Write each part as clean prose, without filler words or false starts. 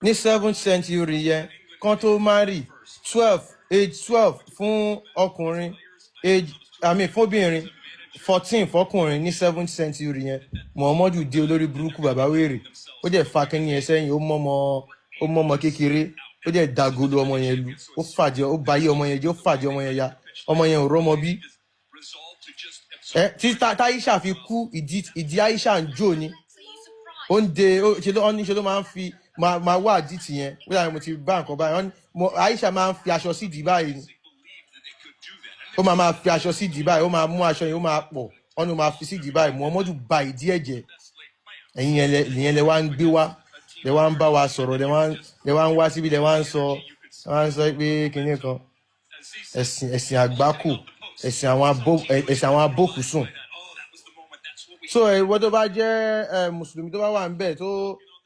Ní seventh century yẹn, kan tó marry, 12, age 12 fún ọkùnrin, age, I mean, fóbìnrin, 14 fọkùnrin. Ní seventh century yẹn, Muhammadu dé, olórí burúkú, bàbá wèrè, ó dẹ̀ fa kínní yẹn sẹ́yìn. Ó mọ́mọ́, ó mọ́mọ́ kékeré, ó dẹ̀ dagolo ọmọ yẹn lu, ó fàjẹ, ó bayé ọmọ yẹn jẹ́, ó fàjẹ ọmọ yẹn ya. Ọmọ yẹn ò rọ́mọ bí ẹ tí Táíṣà fi kú. Ìdí Aisha ń jó ni, ó ń de, ó ṣe ló, ó ní ṣe ló máa ń fi máa wá àdìtì yẹn. Ó dàbí mo ti bá nǹkan báyìí. Wọ́n ní Aisha máa ń fi aṣọ sídìí báyìí ni. Ó máa fi aṣọ sídìí báyìí, ó máa mú aṣọ yẹn, ó máa pọ̀, wọ́n ní ó máa fi sídìí báyìí. Muhammadu ba ìdí ẹ̀jẹ̀. Ẹ̀yin yẹn ìyẹn lẹ wá ń gbé wá, lẹ wá ń bá wa sọ̀rọ̀, lẹ wá ń wá síbi, lẹ wá ń sọ pé kinní kan, ẹ̀sìn àgbákò, ẹ̀sìn àwọn abókùsùn. So ìwọ tó bá jẹ́ mùsùlùmí tó bá wà ń bẹ̀,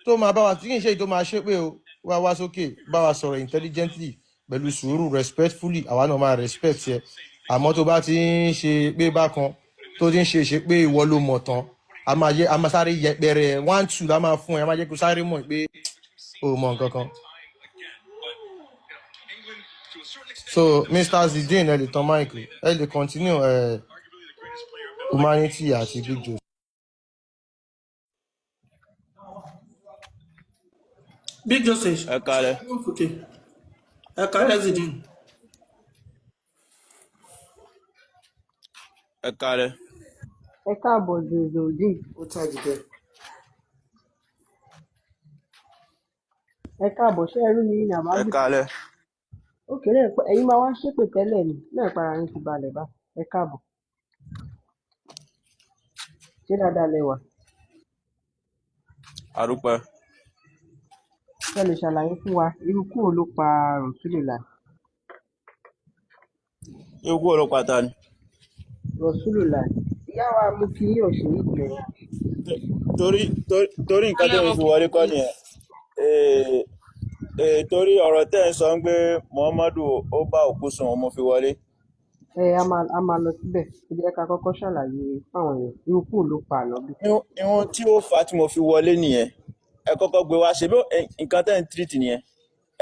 tó máa bá wa, tí kì í ṣe èyí tó máa ṣépè o, wá wá sókè, bá wa sọ̀rọ̀ intelligently, pẹ̀lú sùúrù, respectfully, àwa náà máa respect ẹ. Àmọ́ tó bá ti ń ṣe pé bákan, tó ti ń ṣe pé ìwọ ló mọ̀ tán, a máa yẹ, a máa sáré yẹpẹrẹ ẹ. One two la máa fún ẹ, a máa jẹ́ kó sáré mọ̀ pé o mọ̀ nǹkan kan. So Mr Zidane, ẹ lè tan mic, ẹ lè continue ẹ, humanity àti Big Joe. Big Joseph. Ẹ kalẹ. Okay, ẹ kálẹ̀, Zidane. Ẹ kalẹ. Ẹ káàbọ̀, Zozodeen. Ó tàjì bẹ́ẹ̀. Ẹ káàbọ̀. Ṣé ẹrú ni yín ní Ẹ àbábí? kalẹ. Òkè náà, ẹ̀yin máa wá ṣépè tẹ́lẹ̀ ni náà, ìpara yín ti balẹ̀ bá. Ẹ káàbọ̀. Ṣé dáadáa lẹ wà? Àdúpẹ́. Ṣé ẹ lè ṣàlàyé fún wa irú ikú wo ló pa Rọ̀súlùláì? Ikú olópa ta ni? Rọ̀súlùláì. Ìyá wa, mú kí yín òṣèré ìgbẹ̀yìn. Torí nǹkan Alẹ́ tẹ́mi mo fi kí wọlé kọ́ nìyẹn. Torí ọ̀rọ̀ tẹ́ ẹ̀ ń sọ ń pé Muhammadu ó bá òkú sùn, mo fi wọlé. Ẹ a máa lọ síbẹ̀. Ẹ jẹ́ ká kọ́kọ́ ṣàlàyé fáwọn èèyàn irú ikú wo ló pa Ànábì. Ihun tí ó fà á tí mo fi wọlé nìyẹn. Ẹ kọ́kọ́ gbé wá, ṣe bí nǹkan tẹ́ ń tírìtì nìyẹn,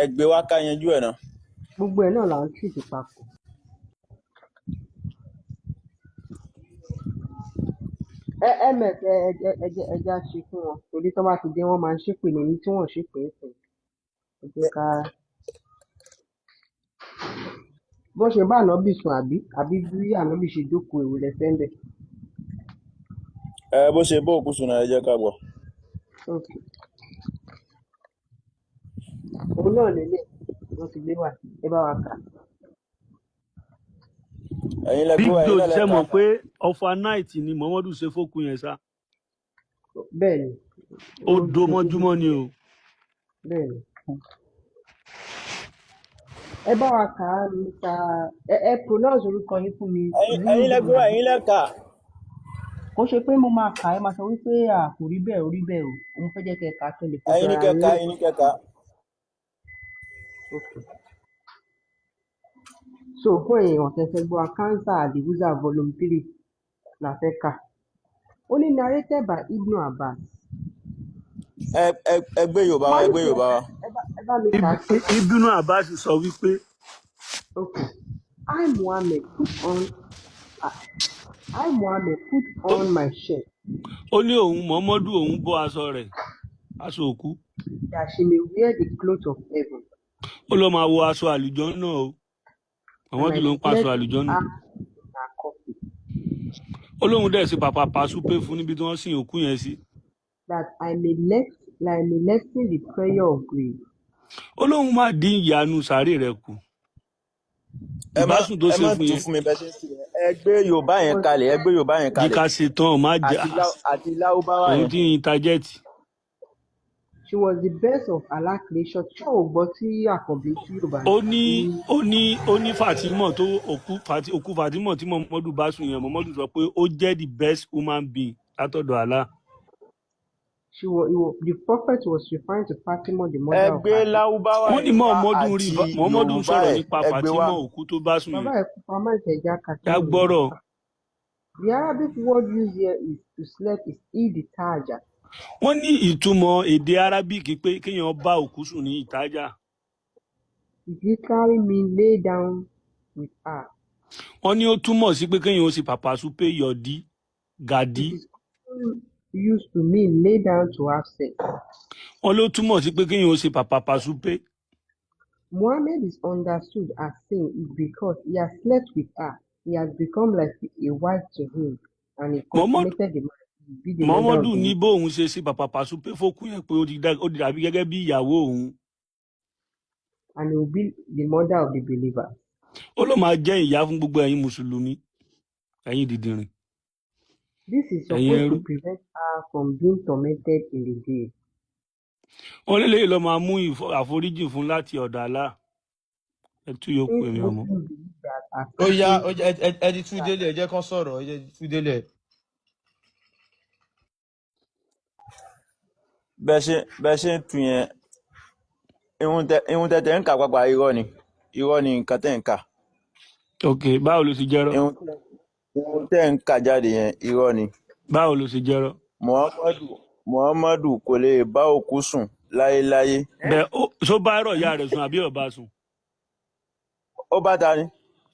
ẹ gbé wá ká yanjú ẹ̀ náà. Gbogbo ẹ̀ náà là ń tìrìtì papọ̀. Ẹ ms ẹ ẹ ẹ jẹ́ ẹ já ṣe fún wọn, torí tó bá ti dé, wọ́n máa ń ṣépè ní ní tí wọ́n ṣépè ń sìn. Ẹ jẹ́ ká bó ṣe bá Ànábì sùn, àbí bí Ànábì ṣe jókòó, èwo lẹ fẹ́ ń bẹ̀? Ẹ bó ṣe bó òkú sùn náà, ẹ jẹ́ ká gbọ́. Ok, òun náà lélẹ̀ wọ́n ti gbé wá, ẹ bá wa kà. Ẹ̀yin lẹ gbé Big wá, ẹ̀yin Joe náà lẹ ṣe kà. Mọ̀ pé overnight ni Muhammadu ṣe fókun yẹn sá. Bẹ́ẹ̀ ni. Ó Ó do ṣe tó mọ́júmọ́ ni o. Bẹ́ẹ̀ ni, ẹ bá wa kà á. Mr ẹ pronounce orúkọ yín fún mi. Ẹ̀yin lẹ gbé wá, ẹ̀yin lẹ kà. Kò ṣe pé mo máa kà á, ẹ máa sọ wípé à kò rí bẹ́ẹ̀, ó rí bẹ́ẹ̀ o. Mo fẹ́ jẹ́ kẹ́ ẹ kà á kí n lè fojú Ẹ̀yin ní ara kẹ́ yín kà, rí. ẹ̀yin ní kẹ́ kà. Okay. So fún èèyàn tẹ́ fẹ́ gbọ́, Cancer Adigunza volume 3 la fẹ́ kà. Ó ní narrated by Ibn Abbas. Ẹ gbé Yorùbá wa, ẹ gbé Humanity, Yorùbá wa. ẹ bá mi kà á sí. Ibnu Abbas sọ wípé Okay. I Muhammad put on my shirt ó ní òun Muhammadu, òun bọ́ aṣọ rẹ̀, aṣọ òkú, that she may wear the clothes of heaven. Ó lọ máa wọ aṣọ àlùjọ náà o. And Muhammadu I ló ń pa aṣọ slept àlùjọ with náà. her in her coffin. Ó lóun dẹ̀ ṣe pàpà pàṣúpé fún níbi tí wọ́n sin òkú yẹn sí. That I may lessen the prayer of grief. Ó lóun máa dín ìyanu sàárè rẹ̀ kù. Ẹ má Ìbásùn tó ẹ ṣe má fún tú yẹn. fún mi bẹ́ẹ̀ ṣe ń ṣe yẹn. Ẹ gbé Yorùbá yẹn Was kalẹ̀, ẹ gbé Yorùbá yẹn Jí kalẹ̀. ká ṣe tán, má jà. Àti Lárúbáwá Òun yẹn. tí ń interject. She was the best of Allah creation. Ṣé o gbọ́ tí àkànbí tí Yorùbá Ó ní ní àbí? Ó ní Fatima tó òkú Fatima tí Muhammadu bá sùn yẹn, Muhammadu sọ pé ó jẹ́ the best human being látọ̀dọ̀ Allah. She was, he was, the prophet was referring to Fatima, the Ẹ mother of gbé Ali. Lárúbáwá Wọ́n ní yẹn wá Muhammadu rí àti Muhammadu ń Yorùbá sọ̀rọ̀ ẹ̀, nípa ẹ gbé wá. Fatima, òkú tó bá sùn Bàbá yẹn. ẹ̀ kú pamọ́ ìtẹ̀já Já kàkiri. gbọ́rọ̀. The Arabic word used here is to sleep is iditaja. Wọ́n ní ìtumọ̀ èdè Arabic pé kéèyàn bá òkú sùn ní ìtajà. It literally means lay down with her. Wọ́n ní ó túmọ̀ sí pé kéèyàn ó sì pàpàsúpé yọ̀dí gàdí. It is often used to mean lay down to have sex. Wọ́n ló túmọ̀ sí pé kéèyàn ó sì pàpàpàsúpé. Muhammad is understood as saying it because he has slept with her, he has become like a wife to him, and he Muhammad consummated the marriage. He will be the mother of Muhammadu the ní bóun ṣe sí pàpàpàsúpé fókù yẹn pé ó ti dàbí gẹ́gẹ́ bí ìyàwó òun. and he will be the mother of the believers. Ó ló máa jẹ́ ìyá fún gbogbo ẹ̀yin mùsùlùmí, ẹ̀yin dìdìrìn, This is ẹ̀yin supposed ẹrú. to prevent her from being tormented in the grave. Wọ́n lélẹ́yìí ló máa mú àforíjì fún láti ọ̀dọ̀ Allah. Ẹ tú yòókù Since èmi ọmọ. Muslims believe that as Ó yá, happens ó yá, ẹ ti tú délẹ̀, ẹ jẹ́ kán sọ̀rọ̀, ẹ ti tú délẹ̀. Bẹ́ẹ̀ ṣe ń tu yẹn, ihun tẹ̀tẹ̀ ń kà papà, irọ́ ni, irọ́ ni nǹkan tẹ̀ ń kà. Ok, báwo ló ṣe jẹ́rọ́? Ihun tẹ̀ ń kà jáde yẹn, irọ́ ni. Báwo ló ṣe jẹ́rọ́? Muhammadu kò lè bá òkú sùn láéláé. Bẹ́ẹ̀ ṣó bá irọ́ ìyá rẹ̀ sùn àbí ò bá sùn? Ó bá ta ni?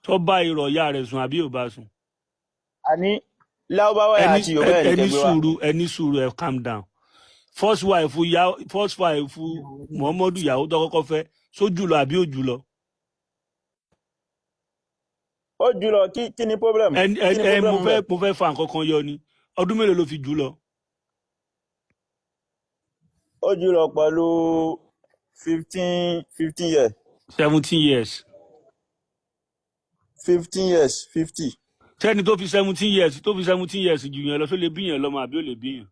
Ṣó bá irọ́ ìyá rẹ̀ sùn àbí ò bá sùn? Àní láwùbáwá Ẹni àti Yorùbá ẹ̀ ní ẹni kẹgbẹ́ wa. sùúrù, ẹni sùúrù, ẹ calm down. First wife ya, first wife Muhammadu, ìyàwó tó kọ́kọ́ fẹ́, só jùlọ àbí ò jùlọ? Ó jùlọ. Kí ni problem? Ẹni Kí ni ẹ mo problem fẹ́ bẹ́ẹ̀? mo fẹ́ fa nǹkan kan yọ ni. Ọdún mélòó ló fi jùlọ? Ó jùlọ pẹ̀lú 15 years. 17 years. 15 years, 50. Sẹ́ni tó fi 17 years, tó fi 17 years jù yẹn lọ, ṣó lè bí yẹn lọ́mọ àbí ò lè bí yẹn?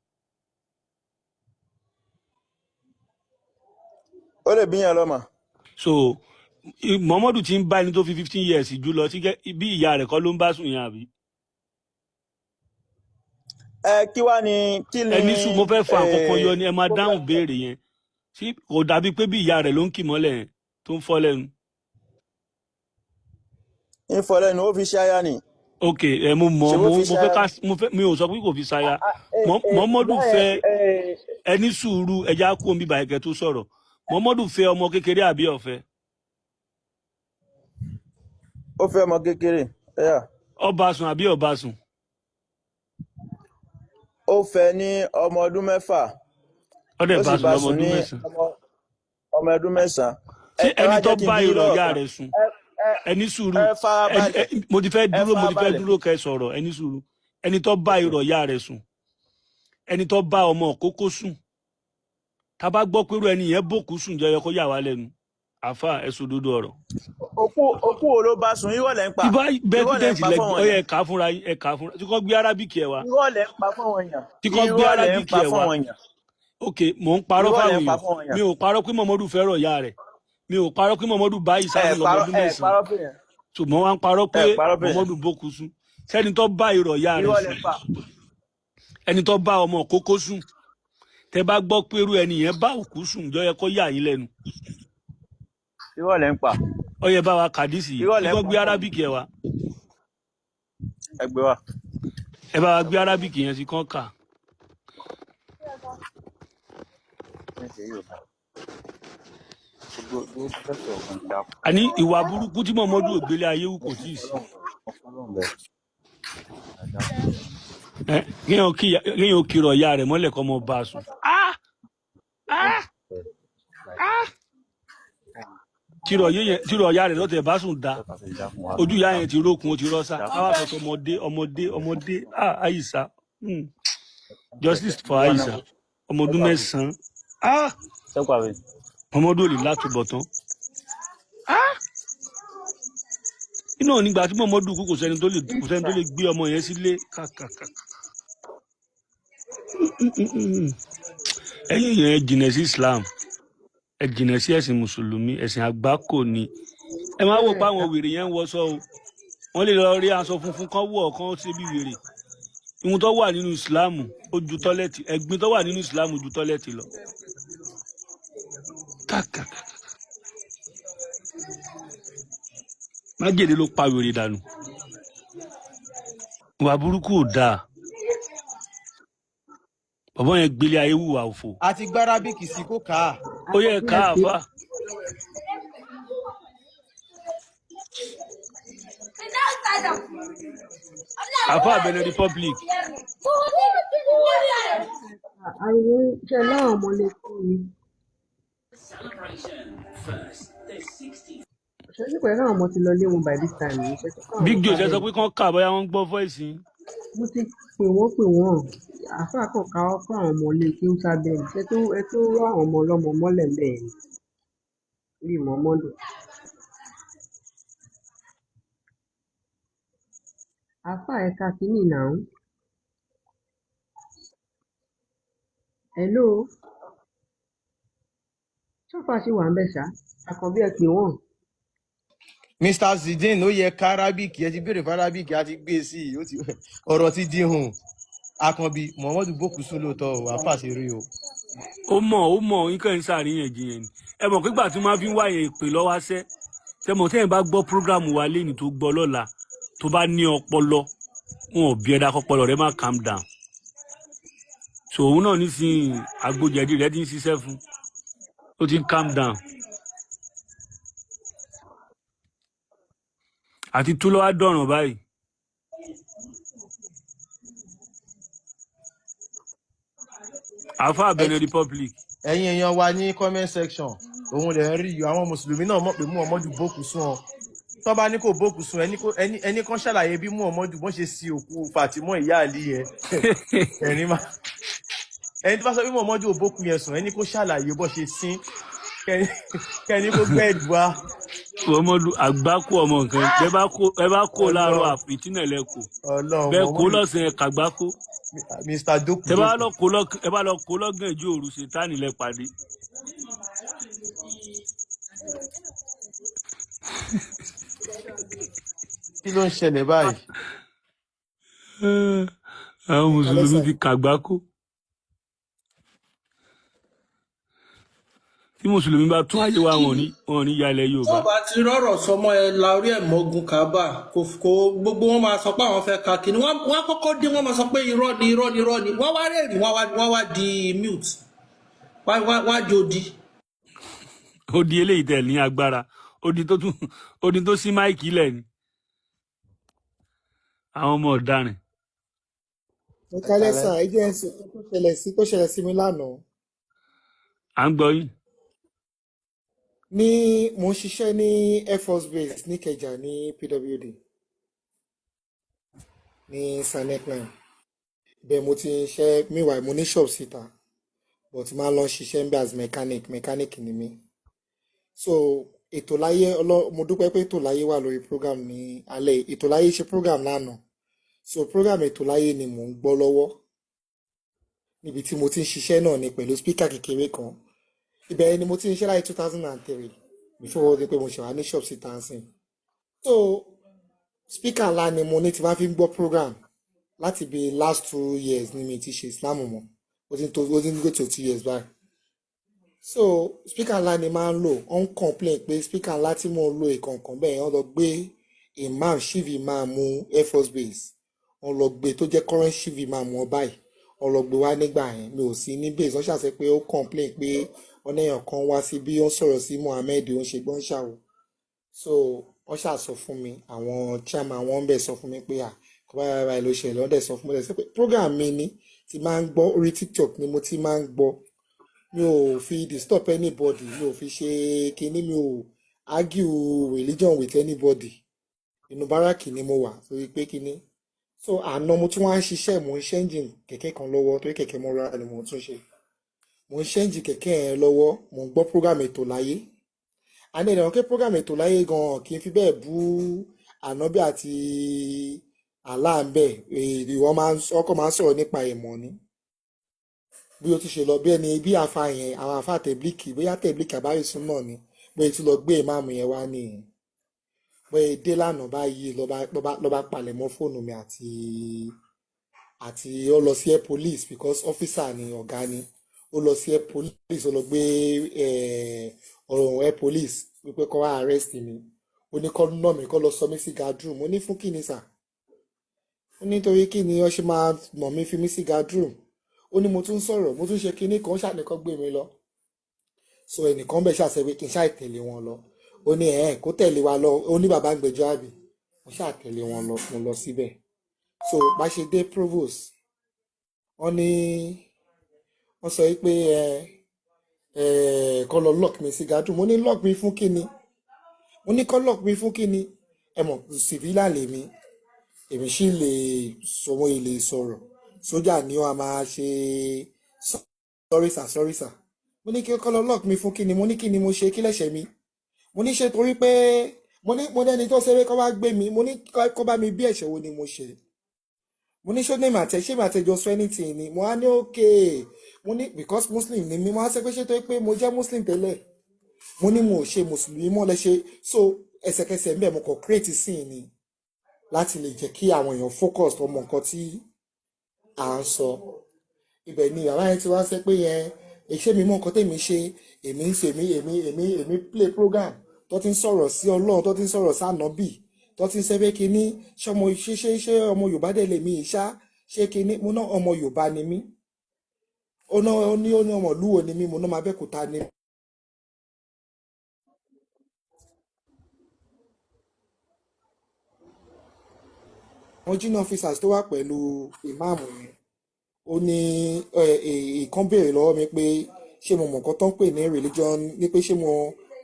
Ó lè bí yẹn lọ́mọ. So Muhammadu ti ń bá ẹni tó fi 15 years jù lọ sí bí ìyá rẹ̀ kọ́ ló ń bá sùn yẹn àbí? Ẹ kí wá ni kí ni Ẹni sùn, mo fẹ́ fa nǹkan kan yọ ni, ẹ máa dáhùn problem? béèrè yẹn. Sí kò dàbí pé bí ìyá rẹ̀ ló ń kì mọ́lẹ̀ yẹn tó ń fọ́ lẹ́nu? Ń fọ lẹ́nu, ó fi ṣáyà ni. Ok, ẹ mo mọ̀, Ṣé ó mo fi mo fẹ́ ṣáyà ká ni? mo fẹ́, mi ò sọ pé kò fi ṣaya. Muhammadu Ìyá fẹ́ yẹn ẹni sùúrù, ẹja kú omi bàyẹ̀kẹ́ tó sọ̀rọ̀. Muhammadu fẹ́ ọmọ kékeré àbí ọ̀fẹ́? Ó fẹ́ ọmọ kékeré. Yeah. Ọba sùn àbí ọba sùn? Ó fẹ́ ní ọmọ ọdún 6. Ọdẹ Ó bá sì sùn bá lọ́mọ sùn ọdún ní 9. ọmọ ọdún 9. Ṣé Ẹ ẹni wá tó jẹ́ kí n bá bí yín irọ́ lọ́rọ̀ ìyá kan. rẹ̀ sùn, Ẹ ẹ ẹni sùúrù, ẹ ẹni farabalẹ̀, mo ti fẹ́ ẹ dúró, mo ti fẹ́ farabalẹ̀. dúró kẹ́ sọ̀rọ̀. Ẹni sùúrù, ẹni tó bá irọ́ ìyá rẹ̀ sùn, ẹni tó bá ọmọ òkókó sùn, tá a bá gbọ́ pé irú ẹni yẹn bòkú sùn, jẹ́ yẹ kó yà wá lẹ́nu. Àfa, ẹ̀sùn òdodo ọ̀rọ̀. Òkú wo ló bá sùn? Irọ́ lẹ̀ ń pa. Ibà Irọ́ lẹ̀ ń bẹ́fídẹ́ǹsì pa lẹ fáwọn ọ yẹ èèyàn. ẹ̀ka fúnra yín, ẹ̀ka fúnra tí kò gbé arábìkì ẹ̀ wá, Irọ́ lẹ̀ ń pa fáwọn èèyàn. tí kò gbé Irọ́ lẹ̀ ń arábìkì pa ẹ̀ wá. fáwọn èèyàn. Ok, mò ń parọ́ Irọ́ lẹ̀ fáwọn ń pa èèyàn. fáwọn Mi èèyàn. ò parọ́ pé Muhammadu fẹ́ràn ìyá rẹ̀, mi ò parọ́ pé Muhammadu bá Ẹ ìsásùn lọ́mọ parọ́, ọdún ẹ 9. parọ́ fún yẹn. Ṣùgbọ́n wá ń parọ́ Ẹ pé parọ́ fún yẹn. Muhammadu bókú sùn. Sẹ́ni tó bá irọ́ ìyá rẹ̀ Irọ́ sùn, lẹ̀ ń pa. ẹni tó bá ọmọ òkókó sùn, tẹ bá gbọ́ pé irú ẹni yẹn bá òkú sùn, jọ yẹ kó yà yín lẹ́nu? Irọ́ lẹ̀ ń pa. Ó yẹ bá wa kàdísì yìí Irọ́ tí lẹ̀ ń kò pa gbé fáwọn èèyàn. arábìkì ẹ̀ wá. Ẹ gbé wa. Ẹ bá wa gbé arábìkì yẹn sí kán kà. Àní ìwà burúkú tí Muhammadu ògbélé ayé wù kò tíì sí. Ẹ kéèyàn kírọ̀ ìyá rẹ̀ mọ́lẹ̀ kọ́ mọ́ bá a sùn. Ah! Ah! Ah! Tírọ̀ ìyá rẹ̀ lọ́tẹ̀ bá sùn da, ojú ìyá yẹn ti rókun, ó ti rọ́ṣà. Àwa sọ pé ọmọdé, ọmọdé, ọmọdé. Ah, Aisha. Justice for Aisha, ọmọ ọdún 9. Ah! Ọmọdé ò lè látúbọ̀tán. Ah! Inú ò nígbà tí Muhammadu kú, kò sẹ́ni tó lè, kò sẹ́ni tó lè gbé ọmọ yẹn sílé kàkàkà. Ẹ̀yin yẹn, ẹ jìnà sí Islam, ẹ jìnà sí ẹ̀sìn mùsùlùmí, ẹ̀sìn àgbákò ni. Ẹ máa wò pé àwọn wèrè yẹn ń wọṣọ o, wọ́n lè lọ rí aṣọ funfun kan wọ̀ kan ṣe bí wèrè. Ihun tó wà nínú Islam ó ju tọ́lẹ́tì, ẹ̀gbin tó wà nínú Islam ju tọ́lẹ́tì lọ. Kàkàkà, májèlé ló pa wèrè dànù. Ìwà burúkú ò dáa. Bàbá yẹn gbélé ayé wùwà òfò. Àti gbárábìkì sí kó kà á. Ó yẹ Àkànbí ká ẹ pé àfa. Àfa Benin Republic. Ariwo ṣe láwọn ọmọ lè kú ni. Ṣé nípa ẹ̀ láwọn ọmọ ti lọ lé wọn by this time yìí? Ṣé tó káwọn Big ọmọ Joe ṣe sábẹ́ sọ ni? pé kán kà bóyá wọ́n ń gbọ́ voice yín. Mo ti pè wọ́n pè wọ́n. Àáfàá kan káwọ́ kó àwọn ọmọ ilé kí ó sábẹ́ ni. Ṣé tó ẹ tó rọ́ àwọn ọmọ ọlọ́mọ mọ́lẹ̀ bẹ́ẹ̀ ni? Bí Muhammadu. Àáfàá ẹ̀ka kínní náà. Hello. Ṣọ́fà ṣì wà ń bẹ̀ ṣá. Àkànbí ẹ pè wọ́n. Mr Zidane, ó yẹ ká arábìkì, ẹ ti béèrè fún arábìkì, á ti gbé e sí i, ó ti ọ̀rọ̀ ti di hùn. Àkànbí Muhammadu bókù sùn lóòótọ́ o, àáfà ṣe rí o. Ó mọ̀ ó mọ̀, nǹkan ń ṣàríyànjiyàn ni. Ẹ mọ̀ pé ìgbà tí wọ́n fi ń wáyé ìpè lọ́wọ́ ṣẹ́. Ṣé mọ̀ tẹ́yìn bá gbọ́ program wa léni tó gbọ́ lọ́la tó bá ní ọpọlọ, wọn ò bí ẹ̀dá kọpọlọ rẹ má calm down. So òun náà nísìnyí agbójẹ̀dí rẹ ti ń ṣiṣẹ́ fún. Ó ti ń calm down. Àti tú lọ́wọ́ dọ̀ràn báyìí. Àfa Benin Republic. Ẹ̀yin èèyàn wa ní comment section, òun lè ń rí yọ. Àwọn mùsùlùmí náà mọ̀ pé Muhammadu bókù sùn ọ. Tó bá ní kò bókù sùn, ẹni kan ṣàlàyé bí Muhammadu bọ́n ṣe sin òkú Fatima ìyá àlí yẹn. Ẹ̀rín máa ẹni tó bá sọ pé Muhammadu ò bókù yẹn sùn, ẹni kó ṣàlàyé bó ṣe sin, kẹni kó gbẹ́ẹ̀dùá. Muhammadu àgbákò ọmọ nǹkan ẹ bá kó láàárọ̀ Ọlọ́run àfìtínà lẹkọọ Ọlọ́run bẹ́ẹ̀ kó Muhammadu lọ́sàn ẹ kàgbákò. Mr Tẹ bá Dókùdókù. lọ kó lọ ẹ bá lọ kó lọ́gàn ìjọ òru ṣètánì lẹ pàdé. Kí ló ń ṣẹlẹ̀ báyìí? Àwọn Ẹ kalẹ́ mùsùlùmí sà. ti kàgbákò. Tí mùsùlùmí bá tún ayé wa, wọn ò ní ya ilẹ̀ Tó Yorùbá. bá ti rọ̀rọ̀ sọmọ ẹ la orí ẹ̀ mọ́gun kábà kò kò gbogbo wọn máa sọ pé àwọn fẹ́ ka kínní, wọ́n á kọ́kọ́ dé, wọ́n máa sọ pé irọ́ ni irọ́ ni irọ́ ni, wọ́n wá rẹ́rìn, wọ́n wá di mute, wọ́n á jòdì. Ó di eléyìí tẹ̀ ní agbára, ó di tó tún ó di tó sí máìkì lẹ̀ ni àwọn ọmọ ọ̀daràn. Ẹ Ẹ kalẹ́ kalẹ́. sà, ẹ jẹ́ ẹ sọ nǹkan tó ṣẹlẹ̀ sí mi lánàá. À ń gbọ́ yín. Ní mò ń ṣiṣẹ́ ní Air Force Base níkẹjà ní PWD ní Sanekline. Ibẹ̀ mo ti ń ṣe, meanwhile mo ní shop síta, but máa ń lọ ṣiṣẹ́ ń bẹ̀ as mechanic, mechanic ni mí. So ètò láyé ọlọ́, mo dúpẹ́ pé ètò láyé wà lórí program ní alẹ́ yìí. Ètò láyé ṣe program lánàá. So program ètò láyé ni mò ń gbọ́ lọ́wọ́ níbi tí mo ti ń ṣiṣẹ́ náà ni pẹ̀lú speaker kékeré kan. Ibẹ̀ ni mo ti ń ṣe láyé 2003 before ó di pé mo ṣe wà ní shop síta ń sìn. So speaker ńlá ni mo ní tí máa fi ń gbọ́ program láti bí last 2 years ni mi ti ṣe Islam mọ́. Ó ti ń go to 2 years báyìí. So speaker ńlá ni máa ń lò. Ó ń complain pé speaker ńlá tí mò ń lò ìkọ̀ọ̀kan bẹ́ẹ̀, wọ́n lọ gbé imam, chief imam Air Force Base, wọ́n lọ gbé tó jẹ́ current chief imam wọn báyìí, wọ́n lọ gbé wá nígbà yẹn. Mi ò sí ní base. Wọ́n ṣàṣẹ pé ó complain pé wọ́n èèyàn kan wá sí bí ó ń sọ̀rọ̀ sí Mohammed, ó ń ṣe gbọ́n ṣàwò. So wọ́n ṣàṣọ fún mi, àwọn chairman wọn bẹ̀ sọ fún mi pé à kò bá yàrá ló ṣẹlẹ̀. Wọ́n dẹ̀ sọ fún mi, dẹ̀ sọ pé program mi ni ti máa ń gbọ́ orí TikTok ni mo ti máa ń gbọ́. Mi ò fi disturb anybody, mi ò fi ṣe kinní, mi ò argue religion with anybody. Inú báràkì ni mo wà torí pé kinní. So àná mo tún wá ń ṣiṣẹ́, mò ń ṣe engine kẹ̀kẹ́ kan lọ́wọ́ torí kẹ̀kẹ́ mo ra ni mò ń tún ṣe. Mò ń ṣe engine kẹ̀kẹ́ yẹn lọ́wọ́, mò ń gbọ́ program ètò láyé. Àní ìdàgbọ́n pé program ètò láyé gan-an kì í fi bẹ́ẹ̀ bú ànábì àti Allah ń bẹ̀. Èdè wọn máa ń ọkọ̀ máa ń sọ̀rọ̀ nípa ìmọ̀ ni bí ó ti ṣe lọ bí ẹni bí àfa yẹn, àwọn àfa tẹ̀blíkì, bóyá tẹ̀blíkì àbáyọ̀sùn náà ni, bóyá tí lọ gbé ìmáàmù yẹn wá nìyẹn. Bóyá dé lánàá báyìí ló bá palẹ̀mọ́ fóònù mi àti ó lọ sí air police because officer ni ọ̀gá ni. Ó lọ sí air police, ó lọ gbé ọ̀rọ̀ air police wípé kó wá arrest mi. Ó ní kó nà mí, kó lọ sọ mí sí guard room. Mo ní fún kí ni sà? Ó ní torí kí ni wọ́n ṣe máa nà mí fi mí sí guard room? Ó Ó ní mo tún sọ̀rọ̀, mo tún ṣe kinní kan, ó ṣàníkan gbé mi lọ. So ẹnìkan bẹ̀ ṣàṣẹ pé kí n ṣáà tẹ̀lé wọn lọ. Ó ní ẹ̀ kó tẹ̀lé wa lọ. Ó ní bàbá ń gbẹ́jọ́ àbí. Mo ṣáà tẹ̀lé wọn lọ, mo lọ síbẹ̀. So bá ṣe dé provost, wọ́n ní wọ́n sọ pé ẹ kọ́ lọ lock mi sí guard room. Mo ní lock mi fún kíni? Mo ní kọ́ lock mi fún kíni? Ẹ mọ̀, civilian lèmi, èmi sì lè sọ, mo lè sọ̀rọ̀. Sójà ni ó máa ṣe sorry sir, sorry sir. Mo ní kí kọ́ lọ lock mi fún kíni? Mo ní kí ni mo ṣe? Kí lẹ̀ṣẹ̀ mi? Mo ní ṣe torí pé mo ní ẹni tó ṣeré kọ́ wá gbé mi. Mo ní kọ́ bá mi bí ẹ̀ṣẹ̀ wo ni mo ṣe. Mo ní ṣó ní màtẹ ṣé màtẹ jọ sọ anything ni. Mo á ní okay. Mo ní because Muslim ni mi, mo á sọ pé ṣé tó pé mo jẹ́ Muslim tẹ́lẹ̀, mo ní mo ò ṣe mùsùlùmí mọ́ lẹ ṣe. So ẹsẹ̀kẹsẹ̀ ń bẹ̀, mo kàn create scene ni láti lè jẹ́ kí àwọn èèyàn focus ọmọ nǹkan tí à ń sọ. Ibẹ̀ ni bàbá yẹn ti wá sẹ pé yẹn iṣẹ́ mi mọ nǹkan tèmi ṣe, èmi ń ṣe, èmi play program tó ti ń sọ̀rọ̀ sí Ọlọ́run, tó ti ń sọ̀rọ̀ sí ànábì, tó ti ń ṣe pé kínní ṣọmọ ṣe ọmọ Yorùbá dẹ̀ lèmi ìṣá ṣé kínní. Mo ná ọmọ Yorùbá ni mí. Ó ná ó ní ọmọ ìlú wo ni mí? Mo ná ọmọ Abẹ́òkúta ni. Àwọn junior officers tó wà pẹ̀lú ìmáàmù yẹn, ó ní ìkan béèrè lọ́wọ́ mi pé ṣé mo mọ̀ nǹkan tó ń pè ní religion, ní pé ṣé mo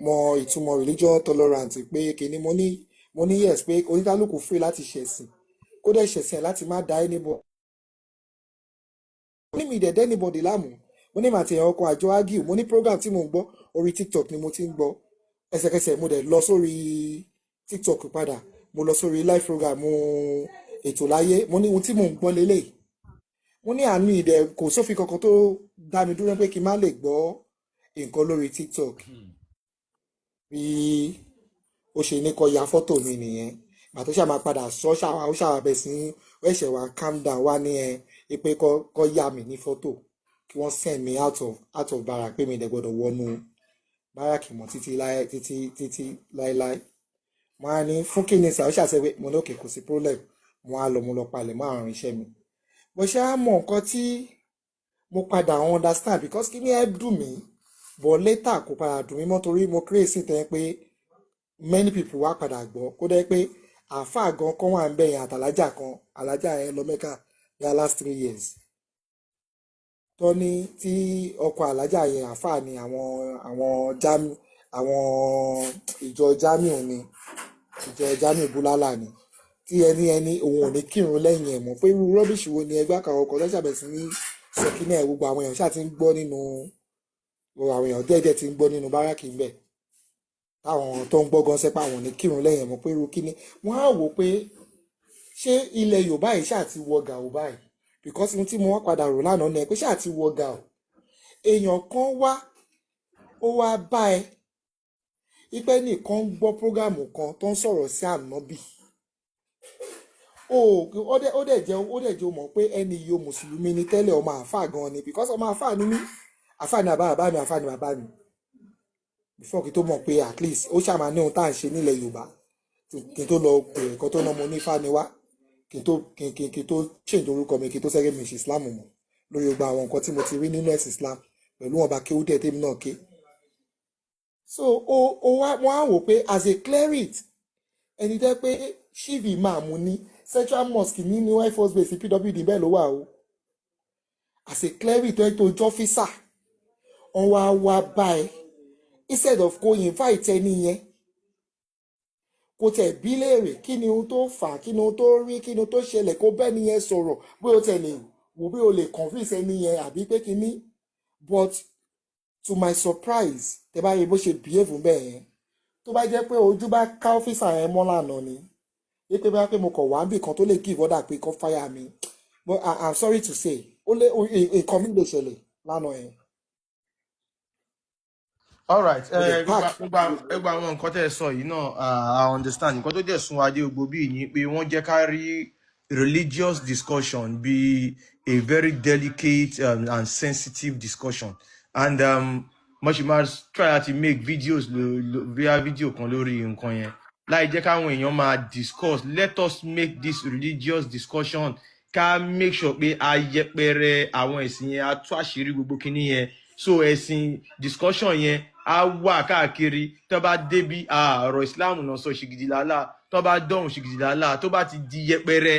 mọ ìtumọ̀ religion tolerant, pé kìíní. Mo ní yes, pé oníkálukú free láti ṣẹ̀sìn, kó dẹ̀ ṣẹ̀sìn ẹ̀ láti má da anybody. Mo ní mi dẹ̀ dẹ́ anybody láàmú. Mo ní màtí ẹ̀yàn ọkọ̀ àjọ argue. Mo ní program tí mò ń gbọ́ orí TikTok ni mo ti ń gbọ́. Ẹsẹ̀kẹsẹ̀ mo dẹ̀ lọ sórí TikTok padà, mo lọ sórí live program ètò láyé. Mo ní ohun tí mò ń gbọ́ lélẹ́yìí. Mo ní àánú ìdẹ kò sófin kankan tó dá mi dúró pé kí n má lè gbọ́ nǹkan lórí TikTok. Bí ó ṣe ní kó ya fọ́tò mi nìyẹn. Gbà tó ṣáà máa padà sọ, ṣáà ó ṣáà bẹ̀ sí ó ṣẹ̀ wá calm down wá ní ẹ pé kọ́ yà mí ní fọ́tò, kí wọ́n send me out of barrack, pé mi dẹ̀ gbọ́dọ̀ wọnú barrack mọ́ títí láé, títí títí láéláé. Mo á ní fún kí ni sà? Ó ṣàṣẹ pé mo ní okay, kò sí problem. Mo á lọ, mo lọ palẹ̀ mọ́ àrùn iṣẹ́ mi. Bó ṣe á mọ nǹkan tí mo padà understand, because kí ni ẹ dùn mí, but later kò padà dùn mí mọ́, torí mo create sí tẹ́ pé many people wá padà gbọ́, kó dẹ́ pé àáfàá gan kan wà ń bẹ̀yẹn àtàlájà kan, alájà yẹn lọ Mẹ́kà ní last 3 years, tó ní tí ọkọ alájà yẹn àáfàá ni, àwọn jami, àwọn ìjọ Jamiu ni, ìjọ Jamiu Búlálà ni, tí ẹni òun ò ní kírun lẹ́yìn ẹ̀ mọ́, pé irú rubbish wo ni ẹgbẹ́ àkàrà ọkọ̀ lọ́sàbẹ̀ sí ní sọ kíní ẹ̀. Gbogbo àwọn èèyàn ṣáà ti ń gbọ́ nínú, gbogbo àwọn èèyàn díẹ̀díẹ̀ ti ń gbọ́ nínú barrack ń bẹ̀, táwọn tó ń gbọ́ gan sẹ́pà àwọn ò ní kírun lẹ́yìn ẹ̀ mọ́, pé irú kíní. Wọ́n á wò pé ṣé ilẹ̀ Yorùbá yìí ṣáà ti wọ gàù báyìí? Because ohun tí mo wá padà rò lánàá ni ẹ pé ṣáà ti wọ gàù. Èèyàn kan wá, ó wá bá ẹ ipẹ́ nìkan ń gbọ́ program kan tó ń sọ̀rọ̀ sí ànábì, ó dẹ̀ jẹ́ ó mọ̀ pé ẹni yìí o mùsùlùmí ni tẹ́lẹ̀, ọmọ àáfàá gan ni, because ọmọ àáfàá ni mí, àáfàá ni bàbá bàbá mi, àáfàá ni bàbá mi before kí tó mọ̀ pé at least ó ṣàmà ní ohun tá à ń ṣe nílẹ̀ Yorùbá, kí n tó lọ bèrè nǹkan tó ná mo ní ifá ni wá, kí n tó kí n tó change orúkọ mi, kí n tó sẹ́gẹ́ mi ṣe Islam mọ̀ lórí gbogbo àwọn nǹkan tí mo ti rí nínú ẹ̀sìn Islam pẹ̀lú wọn bá kéwú díẹ̀ tèmi náà ké. So ó wá, wọ́n á wò pé as a cleric, ẹni tẹ́ pé chief imam ní Central Mosque ní New Air Force Base PWD bẹ́ẹ̀ ló wà o, as a cleric tó yẹ tó jọ́ officer, wọ́n wá wá bá ẹ, instead of kó invite ẹni yẹn, kó tẹ̀ bí léèrè kí ni ohun tó fà á, kí ni ohun tó rí, kí ni ohun tó ṣẹlẹ̀, kó bẹ́ẹ̀ ni yẹn sọ̀rọ̀, bóyá o tẹ̀ lè wò bí o lè convince ẹni yẹn àbí pé kí ni. But to my surprise, tẹ bá rí bó ṣe behave bẹ́ẹ̀ yẹn, tó bá jẹ́ pé ojú bá ká officer yẹn mọ́ lánàá ni wípé bá pé mo kọ̀ wá níbì kan tó lè give order pé kó fire mi, but I'm sorry to say, ó lé nǹkan mi lè ṣẹlẹ̀ lánàá yẹn. Alright. Mo dẹ̀ park. Gbogbo àwọn nǹkan tẹ́ ẹ sọ yìí náà, I understand. Nǹkan tó dẹ̀ sún wa dé gbogbo bíi ni pé wọ́n jẹ́ ká rí religious discussion be a very delicate and sensitive discussion, and mo ṣì máa try láti make videos via video kan lórí nǹkan yẹn láì jẹ́ káwọn èèyàn máa discuss. Let us make this religious discussion Ká make sure pé a yẹpẹrẹ àwọn ẹ̀sìn yẹn, a tú àṣírí gbogbo kinní yẹn. So ẹ̀sìn discussion yẹn á wà káàkiri. Tó bá débi, ah, ọ̀rọ̀ Islam náà sọ ṣìgìdì làálà. Tó bá dọ̀hùn, ṣìgìdì làálà. Tó bá ti di yẹpẹrẹ,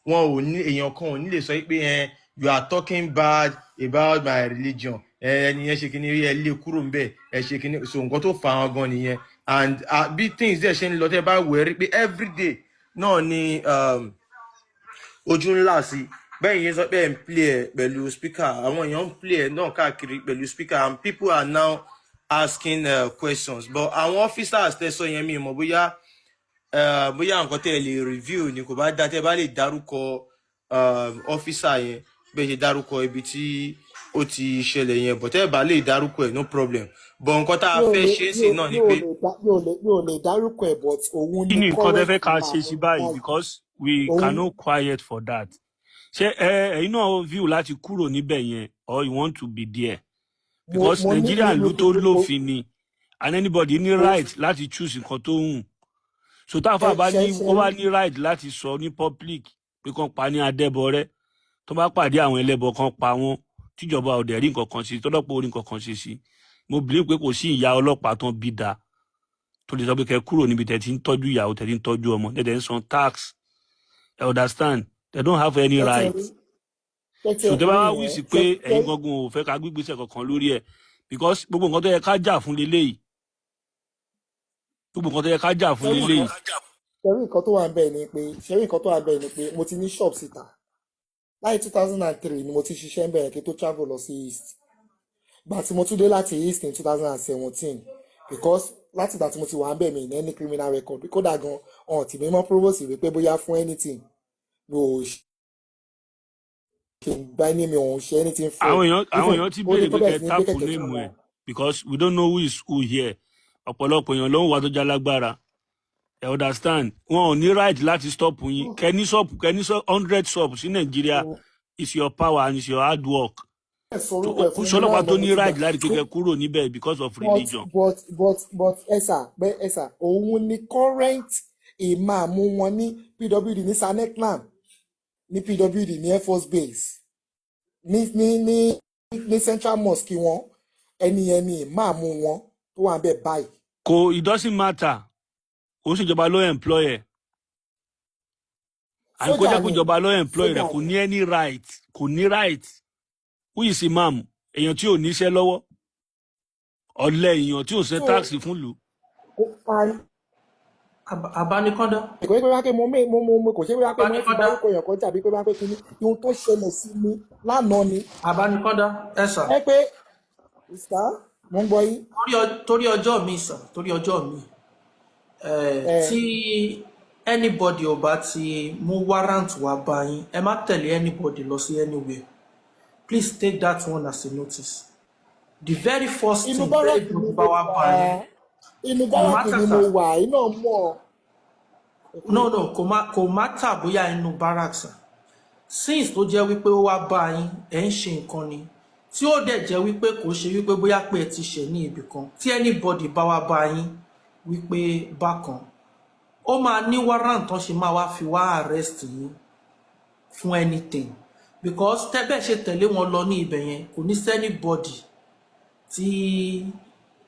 wọn ò ní, èèyàn kan ò ní lè sọ pé ẹ, you are talking bad about my religion. Ẹ ẹni yẹn ṣe kinní rí, ẹ lé kúrò ńbẹ̀, ẹ ṣe kinní. So nǹkan tó fa wọn gan nìyẹn. And bí things dẹ̀ ṣe ń lọ, tẹ́ bá wẹ̀ rí pé everyday náà ni ojú ńlá sí bẹ́ẹ̀ yẹn sọ pé ẹ̀ ń play ẹ̀ pẹ̀lú speaker. Àwọn èèyàn ń play ẹ̀ náà káàkiri pẹ̀lú speaker, and people are now asking questions. But àwọn officers tẹ́ sọ yẹn, mi ò mọ̀ bóyá nǹkan tẹ́ ẹ lè review ni. Kò bá dá tẹ́ ẹ bá lè dárúkọ officer yẹn, bẹ́ẹ̀ ṣe dárúkọ ibi tí ó ti ṣẹlẹ̀ yẹn. But tẹ́ ẹ bá lè dárúkọ ẹ̀, no problem. But nǹkan tá a Mi ò fẹ́ lè ṣe é mi sí ò náà ni mi ò pé lè dá mi ò lè dárúkọ ẹ̀, but òun Kí ni ni nǹkan tẹ́ current fẹ́ ká ṣe imam sí báyìí? báyìí. Because we Òun cannot quiet for that. Ṣé ẹ ẹ̀yin náà view láti kúrò níbẹ̀ yẹn, or you want to be there? Mo Because mo ní Nigeria, mi ìlú tó mi mo lófin ni, and anybody ní mo right láti choose nǹkan tó wù. So táfà ẹ bá ṣe ní ṣe ó bá rí ní right láti sọ ní public pé kàn pa ní adẹ́bọrẹ́, tó bá pàdé àwọn ẹlẹ́bọ kan pa wọ́n, tíjọba ò dẹ̀ rí nǹkan kan sí, tọ́lọ́pọ̀ ò rí nǹkan kan ṣe sí, mo believe pé kò sí ìyá ọlọ́pàá tán bí da tó lè sọ pé kẹ́ kúrò níbi tẹ́ ti ń tọ́jú ìyàwó, tẹ́ ti ń tọ́jú ọmọ, tẹ́ tẹ́ ń san tax. You understand? They don't have any ṣe ti right. rí ṣe ti So tẹ́ bá rí wá yẹn wíṣì ṣe pé ṣe ẹ̀yin gangan ò fẹ́ ká gbígbésẹ̀ kankan lórí ẹ̀, because gbogbo nǹkan tó yẹ ká jà fún leléyìí, gbogbo nǹkan tó yẹ ká jà fún ṣe rí leléyìí. nǹkan ṣe rí nǹkan tó wà ń bẹ̀ ni pé ṣe rí nǹkan tó wà ń bẹ̀ ni pé mo ti ní shop síta láì 2003 ni mo ti ṣiṣẹ́ ń bẹ̀rẹ̀ kí n tó travel lọ sí east. Gbà tí mo tún dé láti east in 2017, because láti ìgbà tí mo ti wà ń bẹ̀, mi ní any criminal record. Kódà gan ọ̀n tì mí mọ́ provost wípé bóyá fún anything mi ò ṣe gbá ní mi ò ń ṣe anything fraud. Àwọn Even èèyàn ti ó ní béèrè tó pé bẹ̀rẹ̀ kẹ́ sí ní gbé táàpù kẹ̀kẹ́ fún name wọn. ẹ̀, because we don't know who is who here. Ọ̀pọ̀lọpọ̀ èèyàn ló ń wà tó jálágbára. Ẹ understand? Wọn ò ní right láti stop yín. Kẹ́ ní shop, kẹ́ ní 100 shop sí Nàìjíríà is your power and is your hard work. Ẹ sọ So orúkọ ẹ̀ kò fún mi sọlọ́pàá lánàá tó mo ní ti gbà right láti pé kẹ́ kúrò níbẹ̀ because of but religion. But ẹ sà pé ẹ sà, òun ni current imam wọn ní PWD ní Saneklam, ní PWD ní Air Force Base, ní Central Mosque wọn. Ẹni yẹn ni imam wọn tó wà ń bẹ̀ báyìí. Kò, it doesn't matter. Kò ń ṣèjọba ló employ ẹ̀, and kó Sójà jẹ́ pé ni. ìjọba ló employ Sójà rẹ̀, kò ni. ní any right, kò ní right. Who is imam? Èèyàn tí ò níṣẹ́ lọ́wọ́, ọ̀lẹ èèyàn tí ò san So tax fún ìlú. kò and Àbánikọ́dá. Kò ṣe pé wá pé mo mé mo mo mo kò ṣe pé wá pé mo fi Àbánikọ́dá. dárúkọ èèyàn kan tàbí pé wá pé kíní ohun tó ṣẹlẹ̀ sí mi lánàá ni. Àbánikọ́dá, ẹ sà. Ẹ pé sà, mo ń gbọ́ yín. Torí ọjọ́ mi sà, torí ọjọ́ mi, ẹ tí anybody ò bá ti mú warrant wá bá yín, ẹ má tẹ̀lé anybody lọ sí anywhere. Please take that one as a notice. The very first Inú thing barrack ni anybody mo bá wá bá wà. yín, Inú kò barrack matter ni mo sà. wà, iná mọ̀. No, kò matter bóyá inú barrack sà. Since tó jẹ́ wípé ó wá bá yín, ẹ̀ ń ṣe nǹkan ni tí ó dẹ̀ jẹ́ wípé kò ṣe wípé bóyá pé ẹ ti ṣẹ̀ ní ibì kan, tí anybody bá wá bá yín wípé bákan, ó máa ní warrant tán ṣe máa wá fi wá arrest yín fún anything, because tẹ́bẹ̀ ṣe tẹ̀lé wọn lọ ní ibẹ̀ yẹn, kò ní sí anybody tí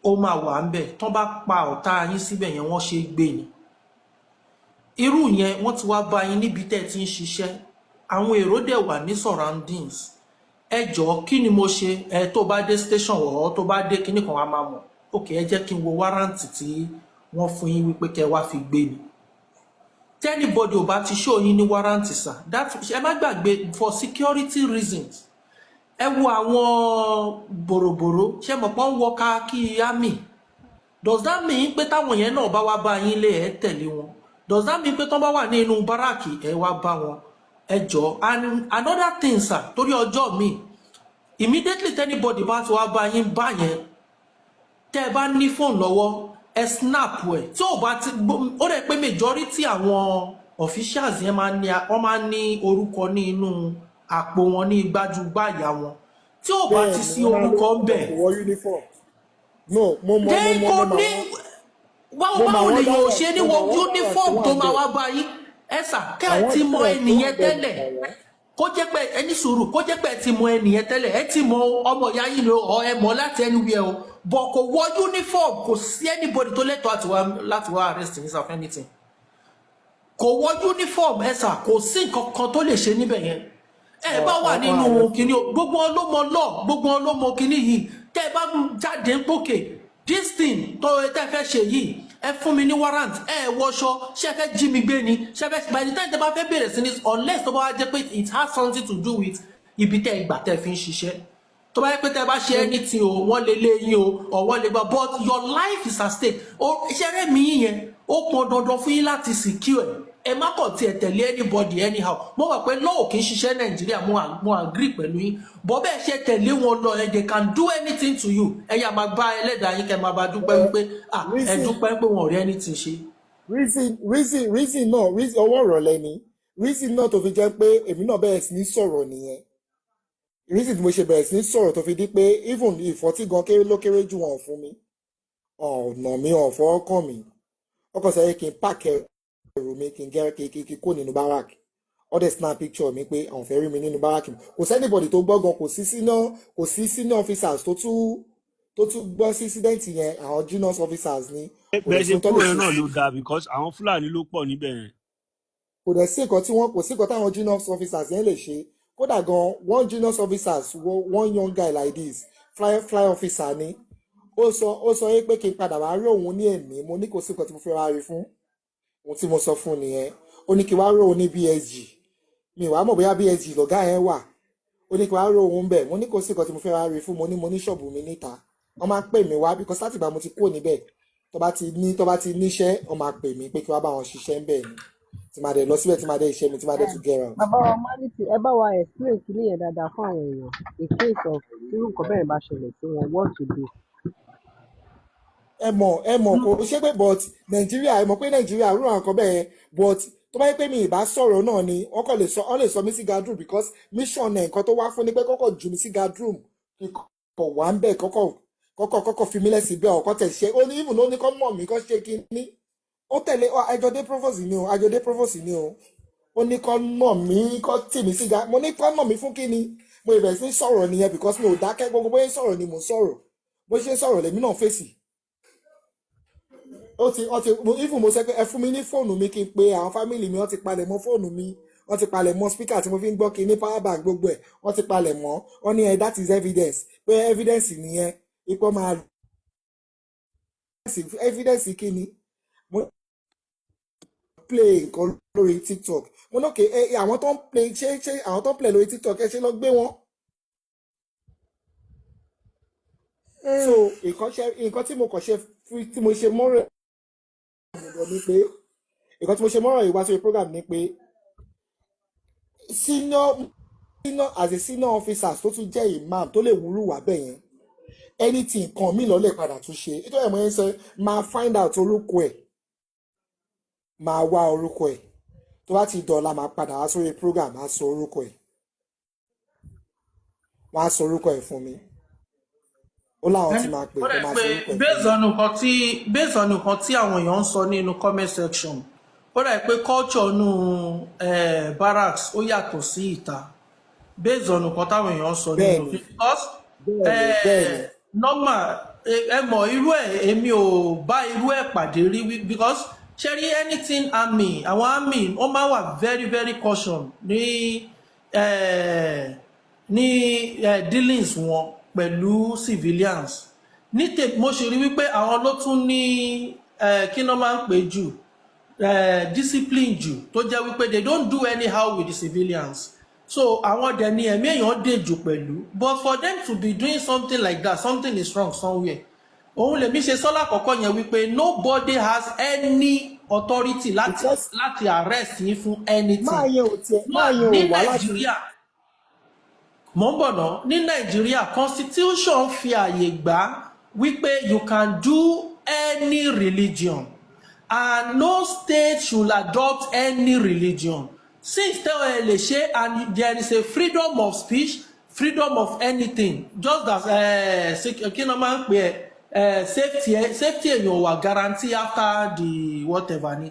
ó máa wà ń bẹ̀. Tán bá pa ọ̀tá yín síbẹ̀ yẹn, wọ́n ṣe é gbé ni. Irú yẹn, wọ́n ti wá bá yín níbi tẹ́ ẹ ti ń ṣiṣẹ́, àwọn èrò dẹ̀ wà ní surroundings. Ẹ jọ̀ọ́, kí ni mo ṣe? Ẹ tó bá dé station ọ̀ tó bá dé kinní kan, wá máa mọ̀. Ok, ẹ jẹ́ kí n wo warrant tí wọ́n fún yín wípé kẹ́ wá fi gbé ni. Tí anybody ò bá ti show yín ní warrant sà, that ẹ má gbàgbé, for security reasons. Ẹ wo àwọn bòròbòrò, ṣé mọ̀ pọ́n ń wọ káàkiri army? Does that mean pé táwọn yẹn náà bá wá bá yín lé, ẹ tẹ̀lé wọn? Does that mean pé tán bá wà ní inú barrack, ẹ wá bá wọn? Ẹ jọ. And another thing sir, torí ọjọ́ mi, immediately anybody bá ti wá bá yín bá yẹn, tẹ́ ẹ bá ní fóònù lọ́wọ́, ẹ snap ẹ̀. Tí ò bá ti ó rẹ̀ pé majority àwọn officials yẹn máa ń ní, wọ́n máa ń ní orúkọ ní inú àpò wọn, ní igbájúgbáyà wọn. Tí ò bá ti Bẹ́ẹ̀ ni sí wọ́n máa ń orúkọ ń lórúkọ, bẹ̀ kò wọ uniform. No, mo mọ mo dé mọ kò mo mọ ní àwọn báwo mo mọ báwo àwọn lèèyàn ò direct ṣe ní mo wọ mọ àwọn direct tó uniform wà tó ń máa bẹ̀. wá bá yín, ẹ sà, kẹ́ ẹ Àwọn ti mọ direct tó wà ẹnìyẹn ń bẹ̀, mo tẹ́lẹ̀. mọ̀ wọ́n. Kó jẹ́ pé ẹni sùúrù, kó jẹ́ pé ẹ ti mọ ẹnìyẹn tẹ́lẹ̀, ẹ ti mọ ọmọ ìyá yìí ni o, ẹ mọ̀ láti anywhere o, but kò wọ uniform, kò sí anybody tó lẹ́tọ̀ọ́ láti wá arrest yín for anything. Kò wọ uniform, ẹ sà, kò sí nǹkan kan tó lè ṣe níbẹ̀ yẹn. Ẹ bá wà Wọ́n nínú arrest kinní o, gbogbo wọn ló mọ law, gbogbo wọn ló mọ kinní yìí. Tẹ ẹ bá jáde ń pòkè, this thing tó ẹ tẹ fẹ́ ṣe yìí, ẹ fún mi ní warrant. Ẹ wọṣọ, ṣé ẹ fẹ́ jí mi gbé ni? Ṣé ẹ fẹ́, by the time tẹ bá fẹ́ bẹ̀rẹ̀ sí ní, unless tó bá wá jẹ́ pé it has something to do with ibi tẹ ìgbà tẹ fi ń ṣiṣẹ́, tó bá yẹ pé tẹ bá ṣe anything o, wọ́n lè lé yín o or wọ́n lè gbà, but your life is at stake o. Ṣẹ́rẹ́ mi yín yẹn, ó pọn dandan fún yín láti secure ẹ. Má kàn tiẹ̀ tẹ̀lé anybody anyhow. Mo mọ̀ pé law kì í ṣiṣẹ́ Nàìjíríà, mo agree pẹ̀lú yín, but bẹ́ẹ̀ ṣe tẹ̀lé wọn lọ ẹ, they can do anything to you. Ẹ yà máa bá ẹlẹ́dàá yín, kẹ́ máa bá dúpẹ́ wípé, ah, ẹ Reason dúpẹ́ pé wọn ò rí anything ṣe. Reason náà, reason ọwọ́ ìrọ̀lẹ́ ni reason náà tó fi jẹ́ pé èmi náà bẹ̀rẹ̀ sí ní sọ̀rọ̀ nìyẹn. Reason tí mo ṣe bẹ̀rẹ̀ sí ní sọ̀rọ̀ tó fi di pé even ìfọ́tí gan kéré ló kéré jù wọn fún mi, ọ̀nà mi ò fọwọ́ kàn mí. Ọkọ̀ sọ yẹ kí n pack ẹrù mi, kí n gẹ́ kí kó nínú barrack. All dey snap picture mi pé àwọn fẹ́ rí mi nínú barrack. Kò sí anybody tó gbọ́ gan, kò sí senior officers tó tún gbọ́ sí incident yẹn. Àwọn junior officers ni kò Bẹ́ẹ̀ dẹ̀ sí ṣe ohun tó kúrò lè yẹn ṣe náà sí. Ló dáa because àwọn Fúlàní ló pọ̀ níbẹ̀ yẹn. Kò dẹ̀ sí nǹkan tí wọ́n, kò sí nǹkan táwọn junior officers yẹn lè ṣe. Kódà gan, one junior officers, one young guy like this, fly officer ni, ó sọ yé pé kí n padà wá rí òun ní ẹ̀mí. Mo ní kò sí nǹkan tí mo fẹ́ wá rí fún ohun tí mo sọ fún nìyẹn. Ó ní kí wá rí òun ní BSG. Mi wàá mọ̀ bóyá BSG lọ̀gá yẹn wà. Ó ní kí wá rí òun bẹ̀. Mo ní kò sí nǹkan tí mo fẹ́ wá rí fún. Mo ní ṣọ́ọ̀bù mi níta. Wọ́n máa ń pè mí wá because láti ìgbà mo ti kúrò níbẹ̀, tó bá ti níṣẹ́, wọ́n máa pè mí pé kí wá bá wọn ṣiṣẹ́ ń bẹ̀ ni, tí máa dẹ̀ lọ síbẹ̀, tí máa dẹ̀ iṣẹ́ mi, tí máa dẹ̀ to get out. Bàbá wa Maliki, ẹ bá wa explain kíní yẹn dáadáa fún àwọn èèyàn in case of irú nǹkan bẹ́ẹ̀ bá ṣẹlẹ̀ sí wọn, what to do. Ẹ mọ̀ kò ṣe pé, but Nàìjíríà, ẹ mọ̀ pé Nàìjíríà rú àwọn kan bẹ́ẹ̀, but tó bá yẹ pé mi ìbá sọ̀rọ̀ náà ni, wọ́n kàn lè sọ, wọ́n lè sọ mí sí guardroom because mission ẹ̀, nǹkan tó wá fún ni pé kọ́kọ́ jù mí sí guardroom, kọ̀ wá ń bẹ̀, kọ́kọ́ fi mí lẹ́sìn bẹ́ẹ̀, ọ̀kọ́ tẹ̀ ṣe. Ó ní even ó ní kọ́ mọ̀ mí kọ́ ṣe kí ní ó tẹ̀lé àjọdé provost ni o, àjọdé provost ni o. Ó ní kọ́ mọ̀ mí, kọ́ tì mí sí guard. Mo ní kọ́ mọ̀ mí fún kí ni? Mo ìbẹ̀rẹ̀ sí sọ̀rọ̀ nìyẹn because mi ò dákẹ́. Gbogbo bóyá sọ̀rọ̀ ni mò ń sọ̀rọ̀, bó ṣe ń sọ̀rọ̀ lèmi náà fèsì. Ó ti even mo sọ pé ẹ fún mi ní fóònù mi kí n pe àwọn family mi. Wọ́n ti palẹ̀ mọ́ fóònù mi, wọ́n ti palẹ̀ mọ́ speaker tí mo fi ń gbọ́ kí ní, power bank, gbogbo ẹ̀ wọ́n ti palẹ̀ mọ́. Wọ́n ní ẹ, that is evidence, pé evidence nìyẹn, ipò máa evidence kí ni. Mo play nǹkan lórí TikTok. Mo ní okay, ẹ àwọn tó ń play, ṣé àwọn tó ń play lórí TikTok, ẹ ṣe lọ gbé wọn. So nǹkan tí mo kàn ṣe tí mo ṣe mọ́rọ̀ lọ ni pé, nǹkan tí mo ṣe mọ́rọ̀ yìí wá sórí program ni pé senior as a senior officer tó tún jẹ́ imam tó lè wúrú wà bẹ́ẹ̀ yẹn, anything kan mi lọ lè padà tún ṣe. Nítorí ẹ̀ mo yẹn sọ, máa find out orúkọ ẹ̀, máa wá orúkọ ẹ̀. Tó bá ti dọ̀la, máa padà wá sórí program, máa sọ orúkọ ẹ̀. Wọ́n á sọ orúkọ ẹ̀ fún mi. Ó láwọn tí máa pè Ó tó dẹ̀ máa pé sọ orúkọ ẹ̀ fún based mi. on nǹkan tí based on nǹkan tí àwọn èèyàn ń sọ nínú comment section, ó dẹ̀ pé culture nù barracks ó yàtọ̀ sí ìta, based on nǹkan táwọn èèyàn ń sọ nínú because bẹ́ẹ̀ni bẹ́ẹ̀ni normal, ẹ mọ̀ irú ẹ̀, èmi ò bá irú ẹ̀ pàdé rí because ṣe rí anything army, àwọn army wọ́n máa wà very very caution ní dealings wọn pẹ̀lú civilians. Ní tèmi, mo ṣe rí wípé àwọn ló tún ní kí ló máa ń pè jù, discipline jù, tó jẹ́ wípé they don't do anyhow with the civilians. So àwọn dẹ̀ ni ẹ̀mí èèyàn dè jù pẹ̀lú. But for them to be doing something like that, something is wrong somewhere. Òun lèmi ṣe sọ́lá kọ̀ọ̀kan yẹn wípé nobody has any authority láti Because láti arrest yín fún anything. Máa yẹn ò tiẹ̀ máa yẹn Ní ò wá láti Nàìjíríà, mò ń bọ̀ ná. Ní Nàìjíríà, constitution fi àyè gbà wípé you can do any religion and no state should adopt any religion. Since tell ẹ lè ṣe, and there is a freedom of speech, freedom of anything, just as kí ni wọ́n máa ń pè ẹ, safety èèyàn wà guarantee after the whatever ni.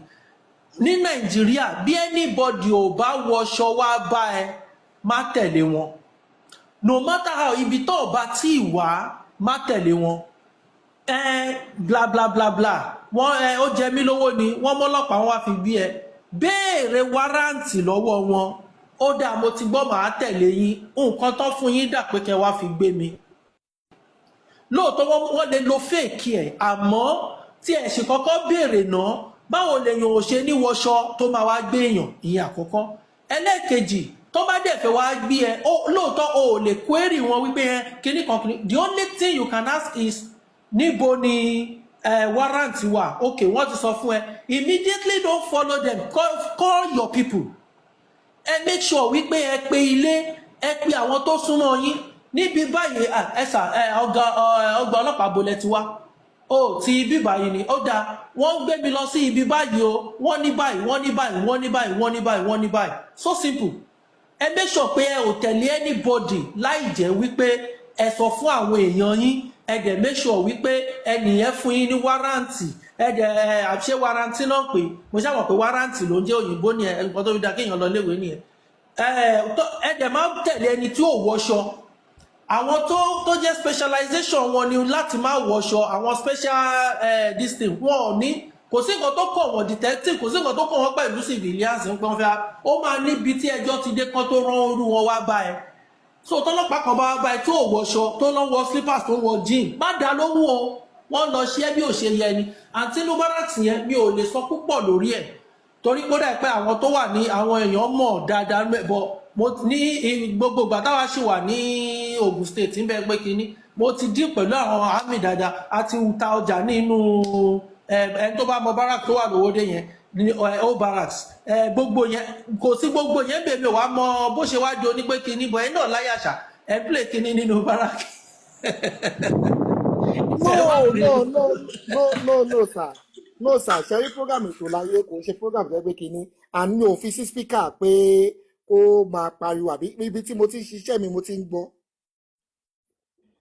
Ní Nàìjíríà, bí anybody ò bá wọṣọ wá bá ẹ Má tẹ̀lé wọn. No matter how, ibi tó o bá tí ì wá, má tẹ̀lé wọn. Ẹ bla bla bla bla, wọn ẹ ó jẹ mí lówó ni wọ́n mọ́lọ́pàá, wọn wá fi gbé ẹ, béèrè warrant lọ́wọ́ wọn. Ó dáa, mo ti gbọ́, màá tẹ̀lé yín. Nǹkan tó fún yín dà pé kẹ́ wá fi gbé mi. Lóòótọ́ wọ́n lè lo fake ẹ̀, àmọ́ tí ẹ̀ sì kọ́kọ́ béèrè náà, báwo lèèyàn ò ṣe ní wọṣọ tó máa wá gbé èèyàn? Ìyẹn àkọ́kọ́. Ẹlẹ́ẹ̀kejì, tó bá dẹ̀ fẹ́ wá gbé ẹ, lóòótọ́ o ò lè query wọn wípé ẹ kíní kan kíní. The only thing you can ask is, níbo ni warrant wà? Ok, wọ́n ti sọ fún ẹ. Immediately, don't follow them. Call your people. Ẹ make sure wípé ẹ pe ilé, ẹ pe àwọn tó súnmọ́ yín níbi báyìí. Ẹ sà, ẹ ọgá ọgbà ọlọ́pàá bolẹ̀ ti wá ó ti ibi báyìí ni. Ó dáa, wọ́n ń gbé mi lọ sí ibi báyìí o, wọ́n ní báyìí, wọ́n ní báyìí, wọ́n ní báyìí, wọ́n ní báyìí, wọ́n ní báyìí. So simple. Ẹ make sure pé ẹ ò tẹ̀lé anybody láì jẹ́ wípé ẹ sọ fún àwọn èèyàn yín. Ẹ dẹ̀ make sure wípé ẹnìyẹn fún yín ní warrant. Ẹ dẹ̀ ẹ àṣẹ warrant náà pé mo ṣàmọ̀ pé warrant ló ń jẹ́ òyìnbó ni ẹ. Nǹkan tó fi da kéèyàn lọ léwé nìyẹn. Ẹ dẹ̀ máa tẹ̀lé ẹni tí ò wọṣọ. Àwọn tó jẹ́ specialization wọn ni láti máa wọṣọ, àwọn special this thing, wọn ò ní, kò sí nǹkan tó kàn wọ́n, detective, kò sí nǹkan tó kàn wọ́n pẹ̀lú civilians ń pọ́n fẹ́. Ó máa níbi tí ẹjọ́ ti dé kán tó rán orú wọn wá bá ẹ. So tọ́lọ́pàá kan bá wá bá ẹ tó wọṣọ, tó lọ wọ slippers, tó wọ jean, má dá lóhùn o. Wọ́n lọ ṣe é bí ò ṣe yẹ ni. Àǹtí Mubarak yẹn, mi ò lè sọ púpọ̀ lórí ẹ̀ torí kó dà pé àwọn tó wà ní àwọn èèyàn mọ̀ dáadáa bọ̀. Mo ní gbogbo ìgbà táwa ṣì wà ní Ogun State ń bẹ pé kínní, mo ti dín pẹ̀lú àwọn army dáadáa. A ti ta ọjà nínú ẹni tó bá mọ barrack tó wà lówódé yẹn ní old barracks, gbogbo yẹn, kò sí gbogbo yẹn bèbè wàá mọ bó ṣe wá di onípé kínní bọ̀ ẹ náà láyàṣà ẹ play kínní nínú barrack. No, no, no, no, no, no, sir, no, sir. Ṣe rí program Ètò Láyé, kò ń ṣe program tó yẹ pé kínní, and mi ò fi sí speaker pé kó máa pariwo àbí ibi tí mo ti ń ṣiṣẹ́ mi mo ti ń gbọ́.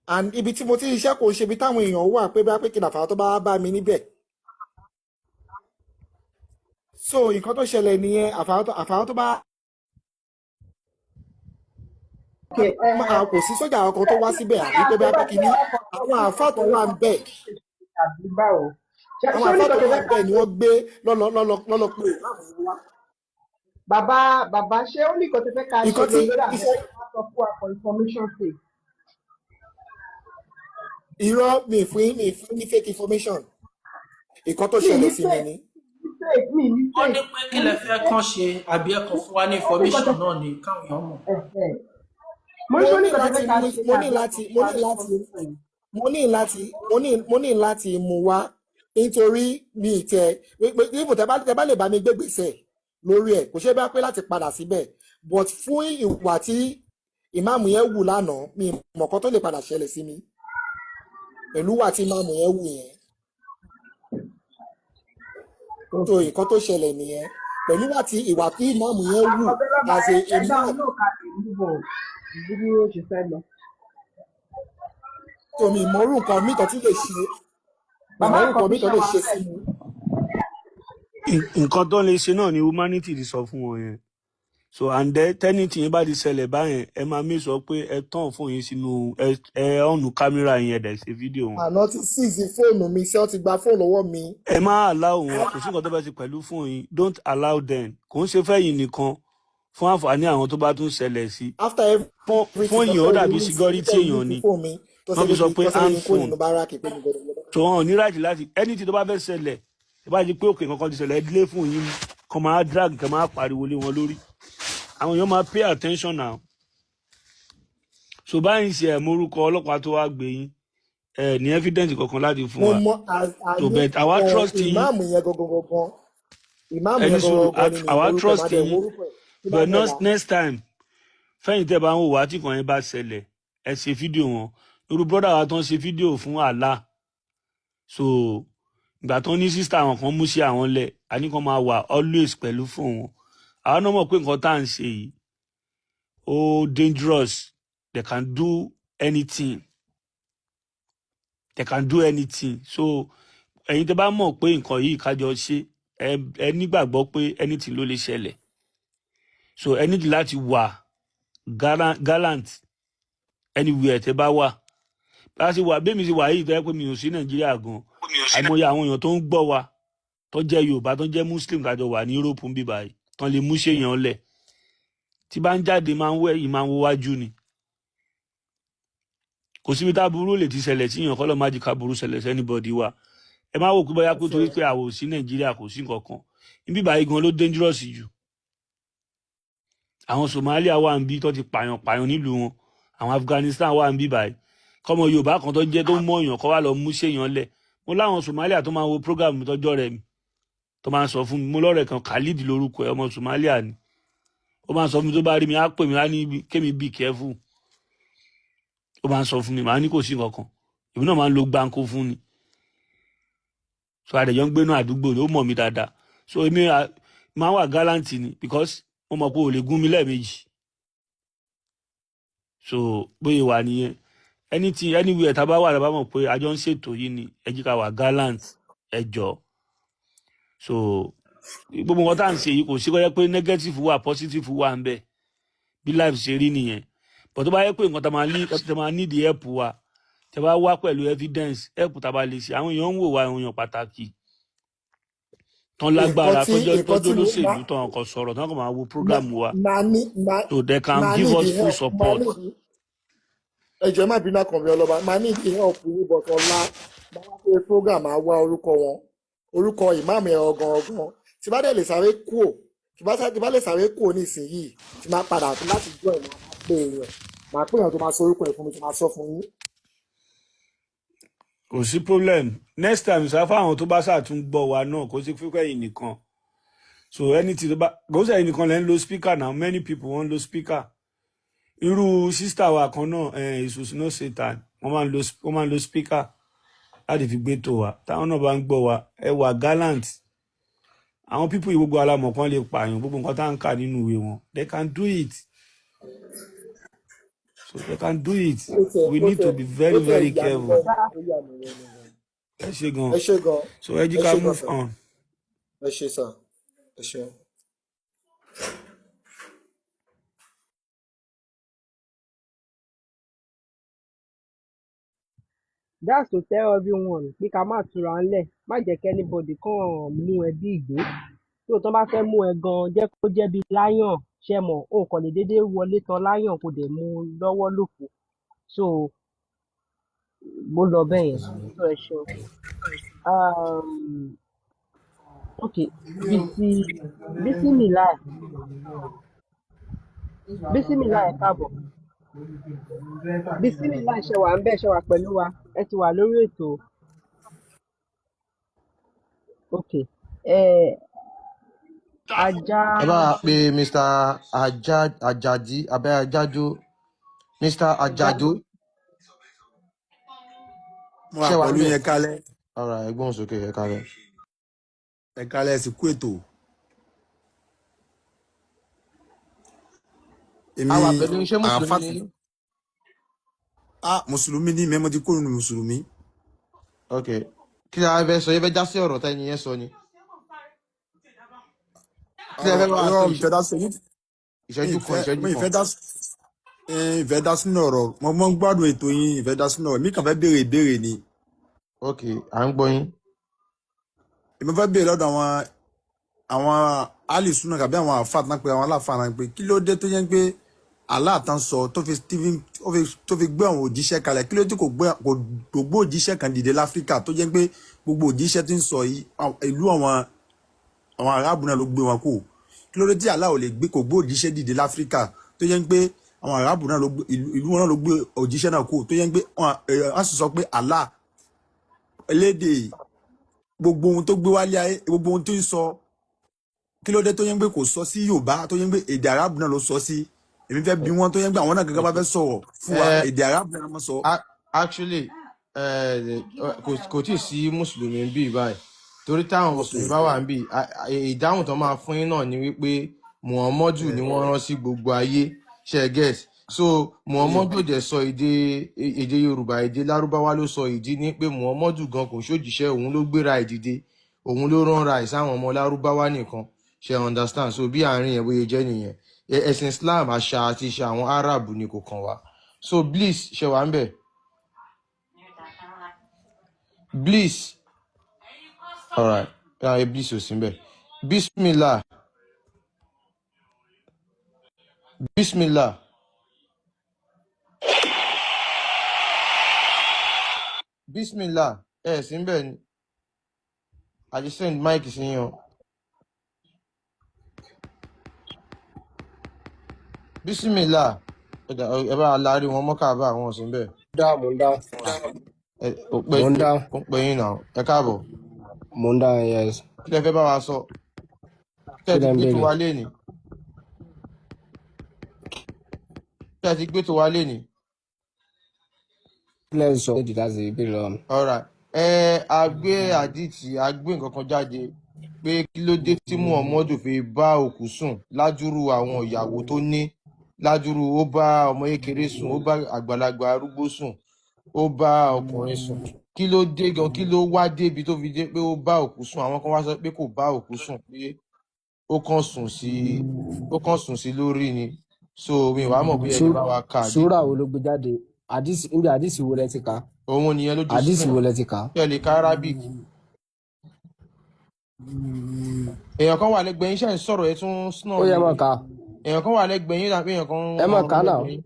And ibi tí mo ti ń ṣiṣẹ́ kò ń ṣe ibi táwọn èèyàn wà pé bá pé kí nàfàá tó bá bá mi níbẹ̀. So nǹkan tó ṣẹlẹ̀ nìyẹn. Àfàwọn tó bá kò sí sójà ọkọ̀ tó wá síbẹ̀ àbí pé bá pé kínní, àwọn àáfàá tó wà ń bẹ̀ Àbí báwo? Àwọn Ṣé ó ní àáfàá tó nǹkan tó wà fẹ́ ń bẹ̀ ni wọ́n gbé lọ́lọ́ pé Bàbá, bàbá, ṣé ó ní nǹkan tó fẹ́ ká ṣe nǹkan tí lórí àbí iṣẹ́ ká sọ fún wa for information sake? Irọ́, mi fún ní fake information. Nǹkan tó Mi ní ṣẹlẹ̀ sí mi fake ni. Fake mi ní Wọ́n ní fake. pé kí lẹ fẹ́ kán ṣe, àbí ẹ kàn fún wa ní Ó ní nǹkan information tó náà ni káwọn èèyàn mọ̀. Ẹ̀hẹ̀. Mo ní Mo ṣó ní ní nǹkan tó láti fẹ́ ká ṣe mo ní àbí láti kàn mo fún wa ní ní láti information? Mo ní láti mú wá nítorí mi ì tẹ níbo tẹ bá lè bá mi gbé gbèsè lórí ẹ̀, kò ṣe bá pé láti padà síbẹ̀, but fún ìwà tí ìmáàmù yẹn wù lánàá, mi mọ̀ kan tó lè padà ṣẹlẹ̀ sí mi pẹ̀lú ìwà tí ìmáàmù yẹn wù yẹn. So nǹkan tó ṣẹlẹ̀ nìyẹn pẹ̀lú ìwà tí ìmáàmù yẹn wù Ọ̀bẹ bàbá as a ẹ dá imam. òun náà ká lè move on bí ó ṣe fẹ́ lọ. So mi ìmọ̀rú nǹkan mi tó tún lè ṣe mi Bàbá ìmọ̀rú nǹkan àkọ́bí mi tó lè ṣàwà ṣe bẹ́ẹ̀ sí ni. mi. Nǹkan tó lè ṣe náà ni humanity ti sọ fún wọn yẹn. So and then tẹ́nìtì yẹn bá ti ṣẹlẹ̀ báyẹn, ẹ máa mí sọ pé ẹ tán fóònù yín sínú ẹ on camera yẹn, ẹ dẹ̀ ṣe fídíò wọn. Àná ti seize fóònù mi, ṣé wọ́n ti gba fóònù lọ́wọ́ mi. Ẹ má allow wọn. Kò sí nǹkan tó bá ṣe pẹ̀lú fóònù yín, don't allow them. Kò ń ṣe fẹ́yìn nìkan, fún àǹfààní àwọn tó bá tún ṣẹlẹ̀ sí. After Fún everything fún èèyàn, ó tó dàbí release security tó èèyàn release ni fóònù mi tó wọ́n fi ṣe sọ pé tó ṣe hand ní kó phone. nínú barrack pé mi gbọ́dọ̀ lọ. So wọn ò ní right láti anything tó bá fẹ́ ṣẹlẹ̀, tó bá di pé òkè kankan ti ṣẹlẹ̀, ẹ lé fún yín, kàn máa drag, kàn máa pariwo lé wọn lórí. Àwọn èèyàn máa pay attention now. So báyìí ṣe ẹ̀ morúkọ ọlọ́pàá tó wá gbé yín, ẹ ní evidence kankan láti fún Mo wa. mọ So àní but àwa trust yín. Ìmáàmù yẹn gangan gangan, ìmáàmù Ẹni yẹn sùúrù. gangan gangan ni mi Àwa ìmọ̀rúkọ ẹ̀ trust má dẹ̀ yín. worúkọ ẹ̀ tó bá But dọ̀la. next time, fẹ́yìn tẹ́ bá ń wò wá, tí kan yẹn bá ṣẹlẹ̀, ẹ ṣe fídíò wọn. Irú brother wa tó ń ṣe fídíò fún Allah, so ìgbà tó ní sister àwọn kan mú sí àwọn lẹ̀, àní kan máa wà always pẹ̀lú fún wọn. Àwọn náà mọ̀ pé nǹkan tá à ń ṣe yìí, ó dangerous. They can do anything, they can do anything. So ẹ̀yin tẹ́ bá mọ̀ pé nǹkan yìí kájọ ṣe, ẹ nígbàgbọ́ pé anything ló lè ṣẹlẹ̀, so ẹ nídìí láti wà gallant anywhere tẹ́ bá wà. Bá a ṣe wà, bẹ́ẹ̀ mi ṣe wà yìí, tó yẹ pé mi ò sí Nàìjíríà gan, àìmọye àwọn èèyàn tó ń gbọ́ wa tó jẹ́ Yorùbá, tó jẹ́ Muslim, tàjọ wà ní Europe ń bí báyìí, tán lè mú ṣèyàn lẹ̀. Tí bá ń jáde, máa ń wẹ̀ yìí, máa ń wo wájú ni. Kò síbi tá burú lè ti ṣẹlẹ̀ síyàn, kọ́ lọ́ má jẹ́ ká burú ṣẹlẹ̀ sí anybody wa. Ẹ má wò pé bóyá pé torí pé àwò sí Nàìjíríà kò sí nǹkan kan níbí báyìí gan ló dangerous jù. Àwọn Somalia wà ń bí tó ti pààyàn pààyàn nílùú wọn, àwọn Afghanistan wà ń bí báyìí. Kọ́mọ Yorùbá kan tó jẹ́ tó mọ̀yàn kọ́ wá lọ mú ṣèyàn lẹ̀. Mo láwọn Somalia tó máa ń wo program mi tọ́jọ́ rẹ̀ mi, tó máa ń sọ fún mi. Mo lọ́rẹ̀ kan, Khalid lórúkọ ẹ̀, ọmọ Somalia ni. Ó máa ń sọ fún mi, tó bá rí mi, á pè mí, á ní kémi be careful. Ó máa ń sọ fún mi, màá ní kò sí nǹkan kan. Èmi náà máa ń lo gbáǹkó fún ni. So àdẹ̀jọ́ ń gbénú àdúgbò ni, ó mọ̀ mí dáadáa. So èmi máa ń wà gallant ni, because mo mọ̀ pé ò lè gún mi lẹ́ẹ̀mejì. So bóyá wà nìyẹn. Anything, anywhere tá a bá wà, tá a bá mọ̀ pé àjọ ń ṣètò yìí ni, ẹ jí ká wà gallant, ẹ jọ. So gbogbo nǹkan tá à ń ṣe yìí, kò sí kọ́ jẹ́ pé negative wà, positive wà ń bẹ̀. Bí life ṣe rí nìyẹn. But tó bá yẹ pé nǹkan tá máa ní, tá máa need help wa, tẹ bá wá pẹ̀lú evidence, help tá a bá lè ṣe. Àwọn èèyàn ń wò wá, àwọn èèyàn pàtàkì tán Nǹkan lágbára, tí tọ́jọ́ nǹkan tọ́jọ́ tí mo olóṣèlú tán kò sọ̀rọ̀, tán kò máa wo program wa, máa ní máa so they can máa give need us full help, máa support. need. Ẹ jọ̀ọ́, ẹ má bínú, Àkànbí Ọlọ́ba, máa need help yín, but ọ̀la máa wá pé program, máa wá orúkọ wọn, orúkọ ìmáàmù ẹ̀ ọ̀gàn ọ̀gàn. Tí bá dẹ̀ lè sáré kúò, tí bá lè sáré kúò nísìnyìí, tí máa padà láti join, máa pè èèyàn, máa pè èèyàn tó máa sọ orúkọ ẹ̀ fún mi, tó máa sọ fún yín. Kò sí problem. Next time sá, fáwọn tó bá ṣàtún gbọ́ wa náà, kò sí fífẹ́ yìí nìkan. So anything tó bá kò sí ẹ̀yin nìkan lẹ́ ń lo speaker now, many people wọ́n ń lo speaker. Irú sister wa kan náà, Jesus no Satan, wọ́n máa ń lo speaker láti fi gbé tó wa. Táwọn náà bá ń gbọ́ wa, ẹ wà gallant. Àwọn people yìí, gbogbo alamọ̀ kan lè pààyàn. Gbogbo nǹkan tá à ń kà nínú ìwé wọn, they can do it. So they can do it. Ó tẹ We ó need tẹ to be ó very tẹ very ìyá mi careful. lẹ́nu, ó yà mí lẹ́nu gan. Ẹ ṣé gan. Ẹ ṣé gan. So ẹ jí Ẹ ká ṣé gan move sir. on. Ẹ ṣé sir, ẹ ṣeun. That's to tell everyone pé ká má túra ńlẹ̀, má jẹ́ kí anybody kàn mú ẹ bí ìgbín. Tó tán bá fẹ́ mú ẹ gan, jẹ́ kó jẹ́ bí lion. Ṣe mọ̀, o kàn lè déédéé wọlé tán lion, kò dẹ̀ mú un lọ́wọ́ lófo. So bó lọ bẹ́ẹ̀ yẹn. So ẹ ṣeun. Ok, Bísí, Bísí Milai, Bísí Milai, ẹ káàbọ̀. Bísí Milai, ṣe wà ń bẹ̀? Ṣe wà pẹ̀lú wa? Ẹ ti wà lórí ètò. Ok, ẹ ajá. Ẹ bá wa pe Mr Aja, Ajadi abẹ Ajado, Mr Ajado. Mo wà Ṣé wà ń pẹ̀lú bẹ̀? yín, ẹ kálẹ́. Ọ̀rọ̀ ẹ̀gbọ́n sókè, ẹ kálẹ̀. Ẹ kálẹ́, ẹ sì kú ètò. Èmi A wà pẹ̀lú yín. Ṣé mùsùlùmí àáfà ni yín? Ah, mùsùlùmí ní mẹ́mọ́ ti kúrò nínú mùsùlùmí. Ok, kí ni a fẹ́ sọ? Yẹ fẹ́ já sí ọ̀rọ̀ tẹ́ni yẹn sọ ni? Kí lẹ Ọ̀rọ̀ fẹ́ bá wa sọ? ọ̀rọ̀ mi fẹ́ dá sí mi. Ìṣẹ́jú kan, Ìfẹ́ ìṣẹ́jú mi kan. ìfẹ́ dá ìfẹ́ dá sínú ọ̀rọ̀. Mo mọ́ ń gbádùn ètò yín. Ìfẹ́ dá sínú ọ̀rọ̀ mi, kàn fẹ́ béèrè ìbéèrè ni. Ok, à ń gbọ́ yín. Èmi fẹ́ béèrè lọ́dọ̀ àwọn alisuna tàbí àwọn àáfà tán pé àwọn aláàfáà náà pé kí ló dé tó yẹn pé Allah tán sọ tó fi Stephen tó fi gbé àwọn òjíṣẹ́ kalẹ̀, kí ló dé kò gbé kò gbé òjíṣẹ́ kan dìde láfíríkà, tó jẹ́ pé gbogbo òjíṣẹ́ tí ń sọ yìí, ìlú àwọn aráàbù náà ló gbé wọn kó? Kí ló dé tí Allah ò lè gbé, kò gbé òjíṣẹ́ dìde láfíríkà, tó jẹ́ pé àwọn aráàbù náà ló gbé, ìlú wọn náà ló gbé òjíṣẹ́ náà kó, tó jẹ́ pé wọ́n sì sọ pé Allah elédè gbogbo ohun tó gbé wálé ayé, gbogbo ohun tó ń sọ, kí ló dé tó yẹn pé kò sọ sí Yorùbá, tó yẹn pé èdè arábù náà ló sọ sí? Èmi fẹ́ bi wọ́n, tó yẹn pé àwọn náà gangan bá fẹ́ sọ̀rọ̀ fún wa, Ẹ èdè arábù náà máa sọ. Actually, kò tíì sí mùsùlùmí ń bí báyìí, torí táwọn Ok. mùsùlùmí bá wà ń bí, ìdáhùn tó máa fún yín náà ni wípé Muhammadu ni wọ́n rán sí gbogbo ayé. Ṣe get? So Muhammadu ò dẹ̀ sọ èdè Yorùbá, èdè Lárúbáwá ló sọ. Ìdí ni pé Muhammadu gan kò ṣòjíṣẹ́, òun ló gbéra ẹ̀ dìde, òun ló rán ra ẹ̀ sáwọn ọmọ Lárúbáwá nìkan. Ṣe understand? So bí àárín yẹn bóyá jẹ́ nìyẹn. Ẹ̀sìn Islam, àṣà àti ìṣe àwọn Arab ni, kò kàn wá. So Bliss, ṣe wà ń bẹ̀? Bliss, alright, Bliss ò sí ń bẹ̀. Bismillah, Bismillah, Bismillah, ẹ sí ń bẹ̀ ni. Àti send mic sí yín o. Bismillah, ẹ bá a lárí wọn mọ́kà bá àwọn sí ń bẹ̀. Dá mò ń dá. Ẹ ò pẹ́ Mò ń dá. ó pẹ́ yín náà. Ẹ káàbọ̀. Mò ń dá, yes. Kí lẹ fẹ́ bá wa sọ? Ṣé Kí ẹ ti lẹ ń gbé tó béèrè? wa lénìí? Ṣé ẹ ti gbé tó wa lénìí? Kí lẹ ń sọ? Nídìí láti béèrè lọ́wọ́ mi. Alright. Ẹ a gbé àdìtì, a gbé nǹkan kan jáde pé kí ló dé tí Muhammadu fi bá òkú sùn ládùúrú àwọn ìyàwó tó ní, ládùúrú ó bá ọmọ kékeré sùn, ó bá àgbàlagbà arúgbó sùn, ó bá ọkùnrin sùn. Kí ló dé gan? Kí ló wá débi tó fi dé pé ó bá òkú sùn? Àwọn kan wá sọ pé kò bá òkú sùn, pé ó kàn sùn sí, ó kàn sùn sí lórí ni. So mi wàá mọ̀ bóyá ẹ lè bá wa ka Súrà àdìtì. wo ló gbé jáde? Àdìsí níbi àdìsí wo lẹ ti kà? Òun nìyẹn lójú Àdìsí screen. wo lẹ ti kà? Ṣé ẹ lè ka Arabic? Èèyàn kan wà lẹ́gbẹ̀ẹ́ yín, ṣe ń sọ̀rọ̀, ẹ tún ń Ó snore yẹ ni. mọ̀ ká. Èèyàn kan wà lẹ́gbẹ̀ẹ́ yín, dàbí èèyàn kan ń Ẹ mọ̀ hanrun ká náà. lẹ́gbẹ̀ẹ́ yín.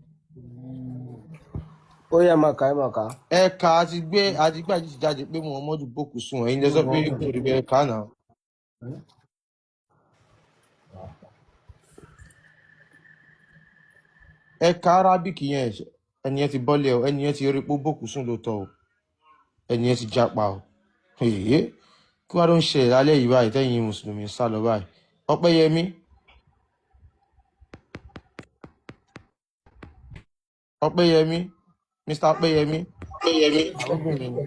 Ó yẹ mọ̀ ká, ẹ mọ̀ ká. Ẹ kà á, ti gbé àti gbé àdìsí jáde pé Muhammadu bókù sùn, ẹ̀yin lẹ sọ pé kò rí bẹ́ẹ̀, kà á náà. Ẹ ka Arabic yẹn. Ẹni yẹn ti bọ́lẹ̀ o, ẹni yẹn ti rí pé ó bókù sùn lóòótọ́ o, ẹni yẹn ti jápa o. Èyí kí wàá ló ń ṣẹlẹ̀ lálẹ́ yìí báyìí tẹ́yìn mùsùlùmí ń sá lọ báyìí? Ọpẹ́yẹmí, Ọpẹ́yẹmí, Mr. Ọpẹ́yẹmí, obìnrin ni.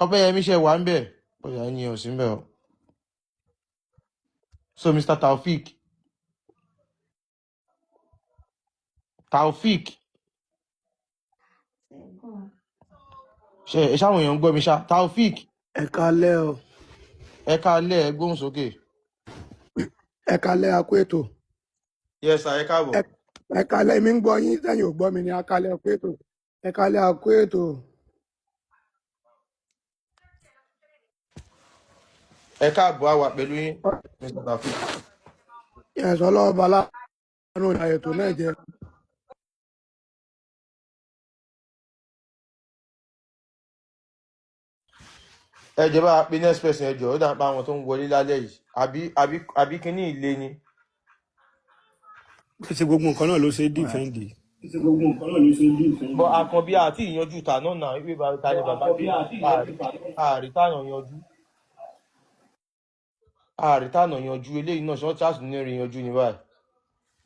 Ọpẹ́yẹmí, ṣe wà ń bẹ̀? Ọ̀yà, ẹni yẹn ò sí ń bẹ̀ o. So Mr. Taofik, Taofik, ṣe ẹ ṣáwọn èèyàn ń gbọ́ mi ṣá? Taofik. Ẹ kalẹ́ o. Ẹ káalẹ́, ẹ gbóhùn sókè. Ẹ kalẹ́, akó ètò. Yes sir, ẹ káàbọ̀. Ẹ kalẹ́, mi ń gbọ́ yín, sẹ́yìn ò gbọ́ mi ni. Akalẹ́, akó ètò. Ẹ kalẹ́, akó ètò. Ẹ káàbọ̀, a wà pẹ̀lú yín, Mr. Taofik. Ẹ̀sọ́ lọ́wọ́ bala nínú ètò náà jẹ́. Ẹ jẹ́ bá a pe next person. Ẹ jọ̀ọ́, ó dà pa àwọn tó ń wọlé lálẹ́ yìí, àbí kíní ìle ni. Kì í ṣe gbogbo nǹkan náà ló ṣe é dìfẹ́ǹdì. Bọ àkànbí àti ìyanjú tà náà náà wípé bàbá ta ni bàbá bí àrítànà yanjú, àrítànà yanjú eléyìí náà ṣọ́ọ́ charles ní rí yanjú ní báyìí.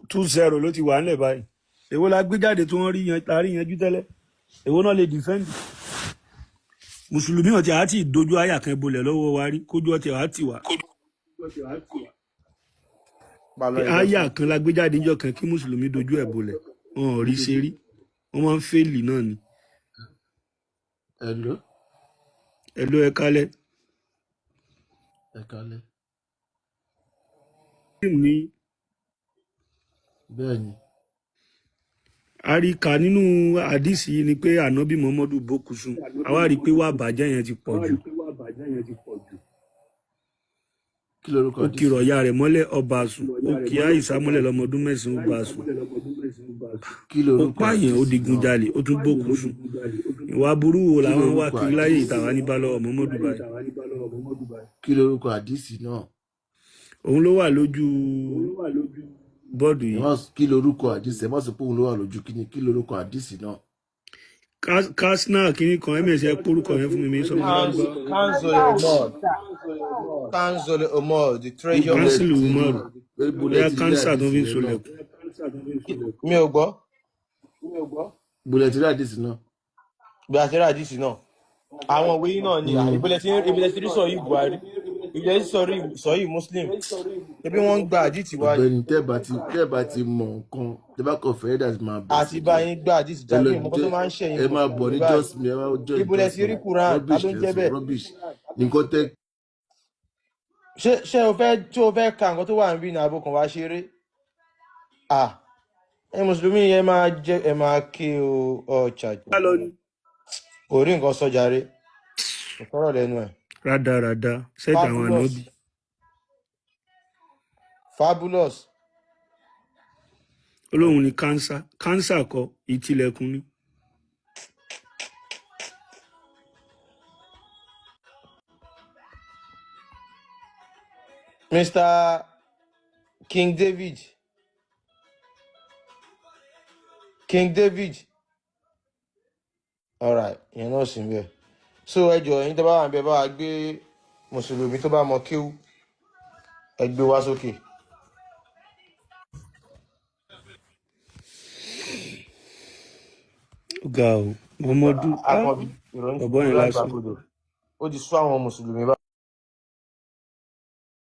2-0 ló ti wà ńlẹ̀ báyìí. Èwo la gbé jáde tí wọ́n rí yan ta rí yanjú tẹ́lẹ̀? Èwo náà lè dìfẹ́ǹdì? Mùsùlùmí ọ̀tí àti ìdojú àyà kan bolẹ̀ lọ́wọ́ wa rí kójú ọtí àti wà. Balọ̀ Pé ẹ̀jọ̀ àyà sùn. kan la gbé jáde níjọ́ kan kí mùsùlùmí dojú ẹ̀ bolẹ̀, wọn ò rí ṣe rí, wọ́n máa ń fèlì náà ni. Hello, Ẹ ló ẹ kálẹ̀. ẹ kálẹ́. Muslim ní Bẹ́ẹ̀ ni, a rí kà nínú àdìsí yìí ni pé ànábì Muhammadu bókùsùn, àwa rí i pé wà bàjẹ́ yẹn ti pọ̀ jù. Kí lorúkọ Ó àdìsí kìrọ̀ náà? ìyá rẹ̀ mọ́lẹ̀, ọba sùn. Ó kì Àìsà mọ́lẹ̀ lọ́mọ ọdún 9, ó bá sùn. Kí Ó lorúkọ pààyàn, ó àdìsí náà? digunjalè, ó tún bókùsùn. Ìwà burú wo Kí làwọn ń wá lorúkọ kiri láyé àdìsí? ìtàwá ní bá lọ́wọ́ Muhammadu báyìí? Kí lorúkọ àdìsí náà? Òun ló wà lójú bọ́ọ̀dù Ẹ yìí. má kí lorúkọ àdìsí, ẹ má sọ pé òun ló wà lójú kíni, kí lorúkọ àdìsí náà? Kasna kìíní kan ms, ẹ kórúkọ yẹn fún mi, mi sọmọ lárúbáwá. Kanzole Omar, Kanzole Omar, the treasure Ibo of lẹ Kánsìlì ti rí Umaru, ibo lẹ bóyá ti rí kánsà tó àdìsí fi ń yẹn náà? solẹ̀kùn. Mi ò gbọ́. Ibo lẹ ti rí àdìsí náà? Bí a ṣe rí àdìsí náà, àwọn òwe yìí náà ni. Ìbílẹ̀ tí rí sọ yìí Buhari. Ìjẹ́ sọrí sọyí Muslim. Ṣebí wọ́n ń gba àdìtì wa ni. Ọ̀gbẹ́ni, tẹ́ bá ti mọ nǹkan tẹ́ bá kàn fẹ́ dàtí máa Àti bẹ̀sẹ̀ bá jẹ́. yín gba àdìtì Ẹ jáde. lọ Mi ò mọ nǹkan jẹ, tó máa ń ṣẹ̀yìn ẹ máa bọ̀ mùsùlùmí ní báyìí. just me, ẹ máa join Ibo lẹ just ti me. rí Quran? Ta Rubbish ló ń lẹ jẹ́ sọ, bẹ́ẹ̀? rubbish nǹkan tẹ́. Ṣé o fẹ́ tí o fẹ́ ka nǹkan tó wà níbí ní abo kan wá ṣeré? À ẹ mùsùlùmí yẹn máa jẹ ẹ máa ké o ọ̀chà. Ká lọ ni. Kò rí nǹkan sọ jàre. Kò sọ̀rọ̀ lẹ́nu ẹ̀. Rádaràda sẹ́ẹ̀tì àwọn Fabulous. ànábì. Fabulous. Olóhùn ni kánsá kánsá kọ ìtìlẹ̀kùn ni. Mr. King David. King David. Alright, ìyẹn náà sì ń bẹ̀. So ẹ jọ̀ọ́, ẹ̀yin tó bá wà ń bẹ, bá wa gbé mùsùlùmí tó bá mọ kéwú, ẹ gbé wá sókè. Ó ga o, Muhammadu ah Akànbí, ìròyìn ti bọ̀bọ́ yẹn dorí lásán. àgbàkodò. Ó ti sú àwọn mùsùlùmí báyìí.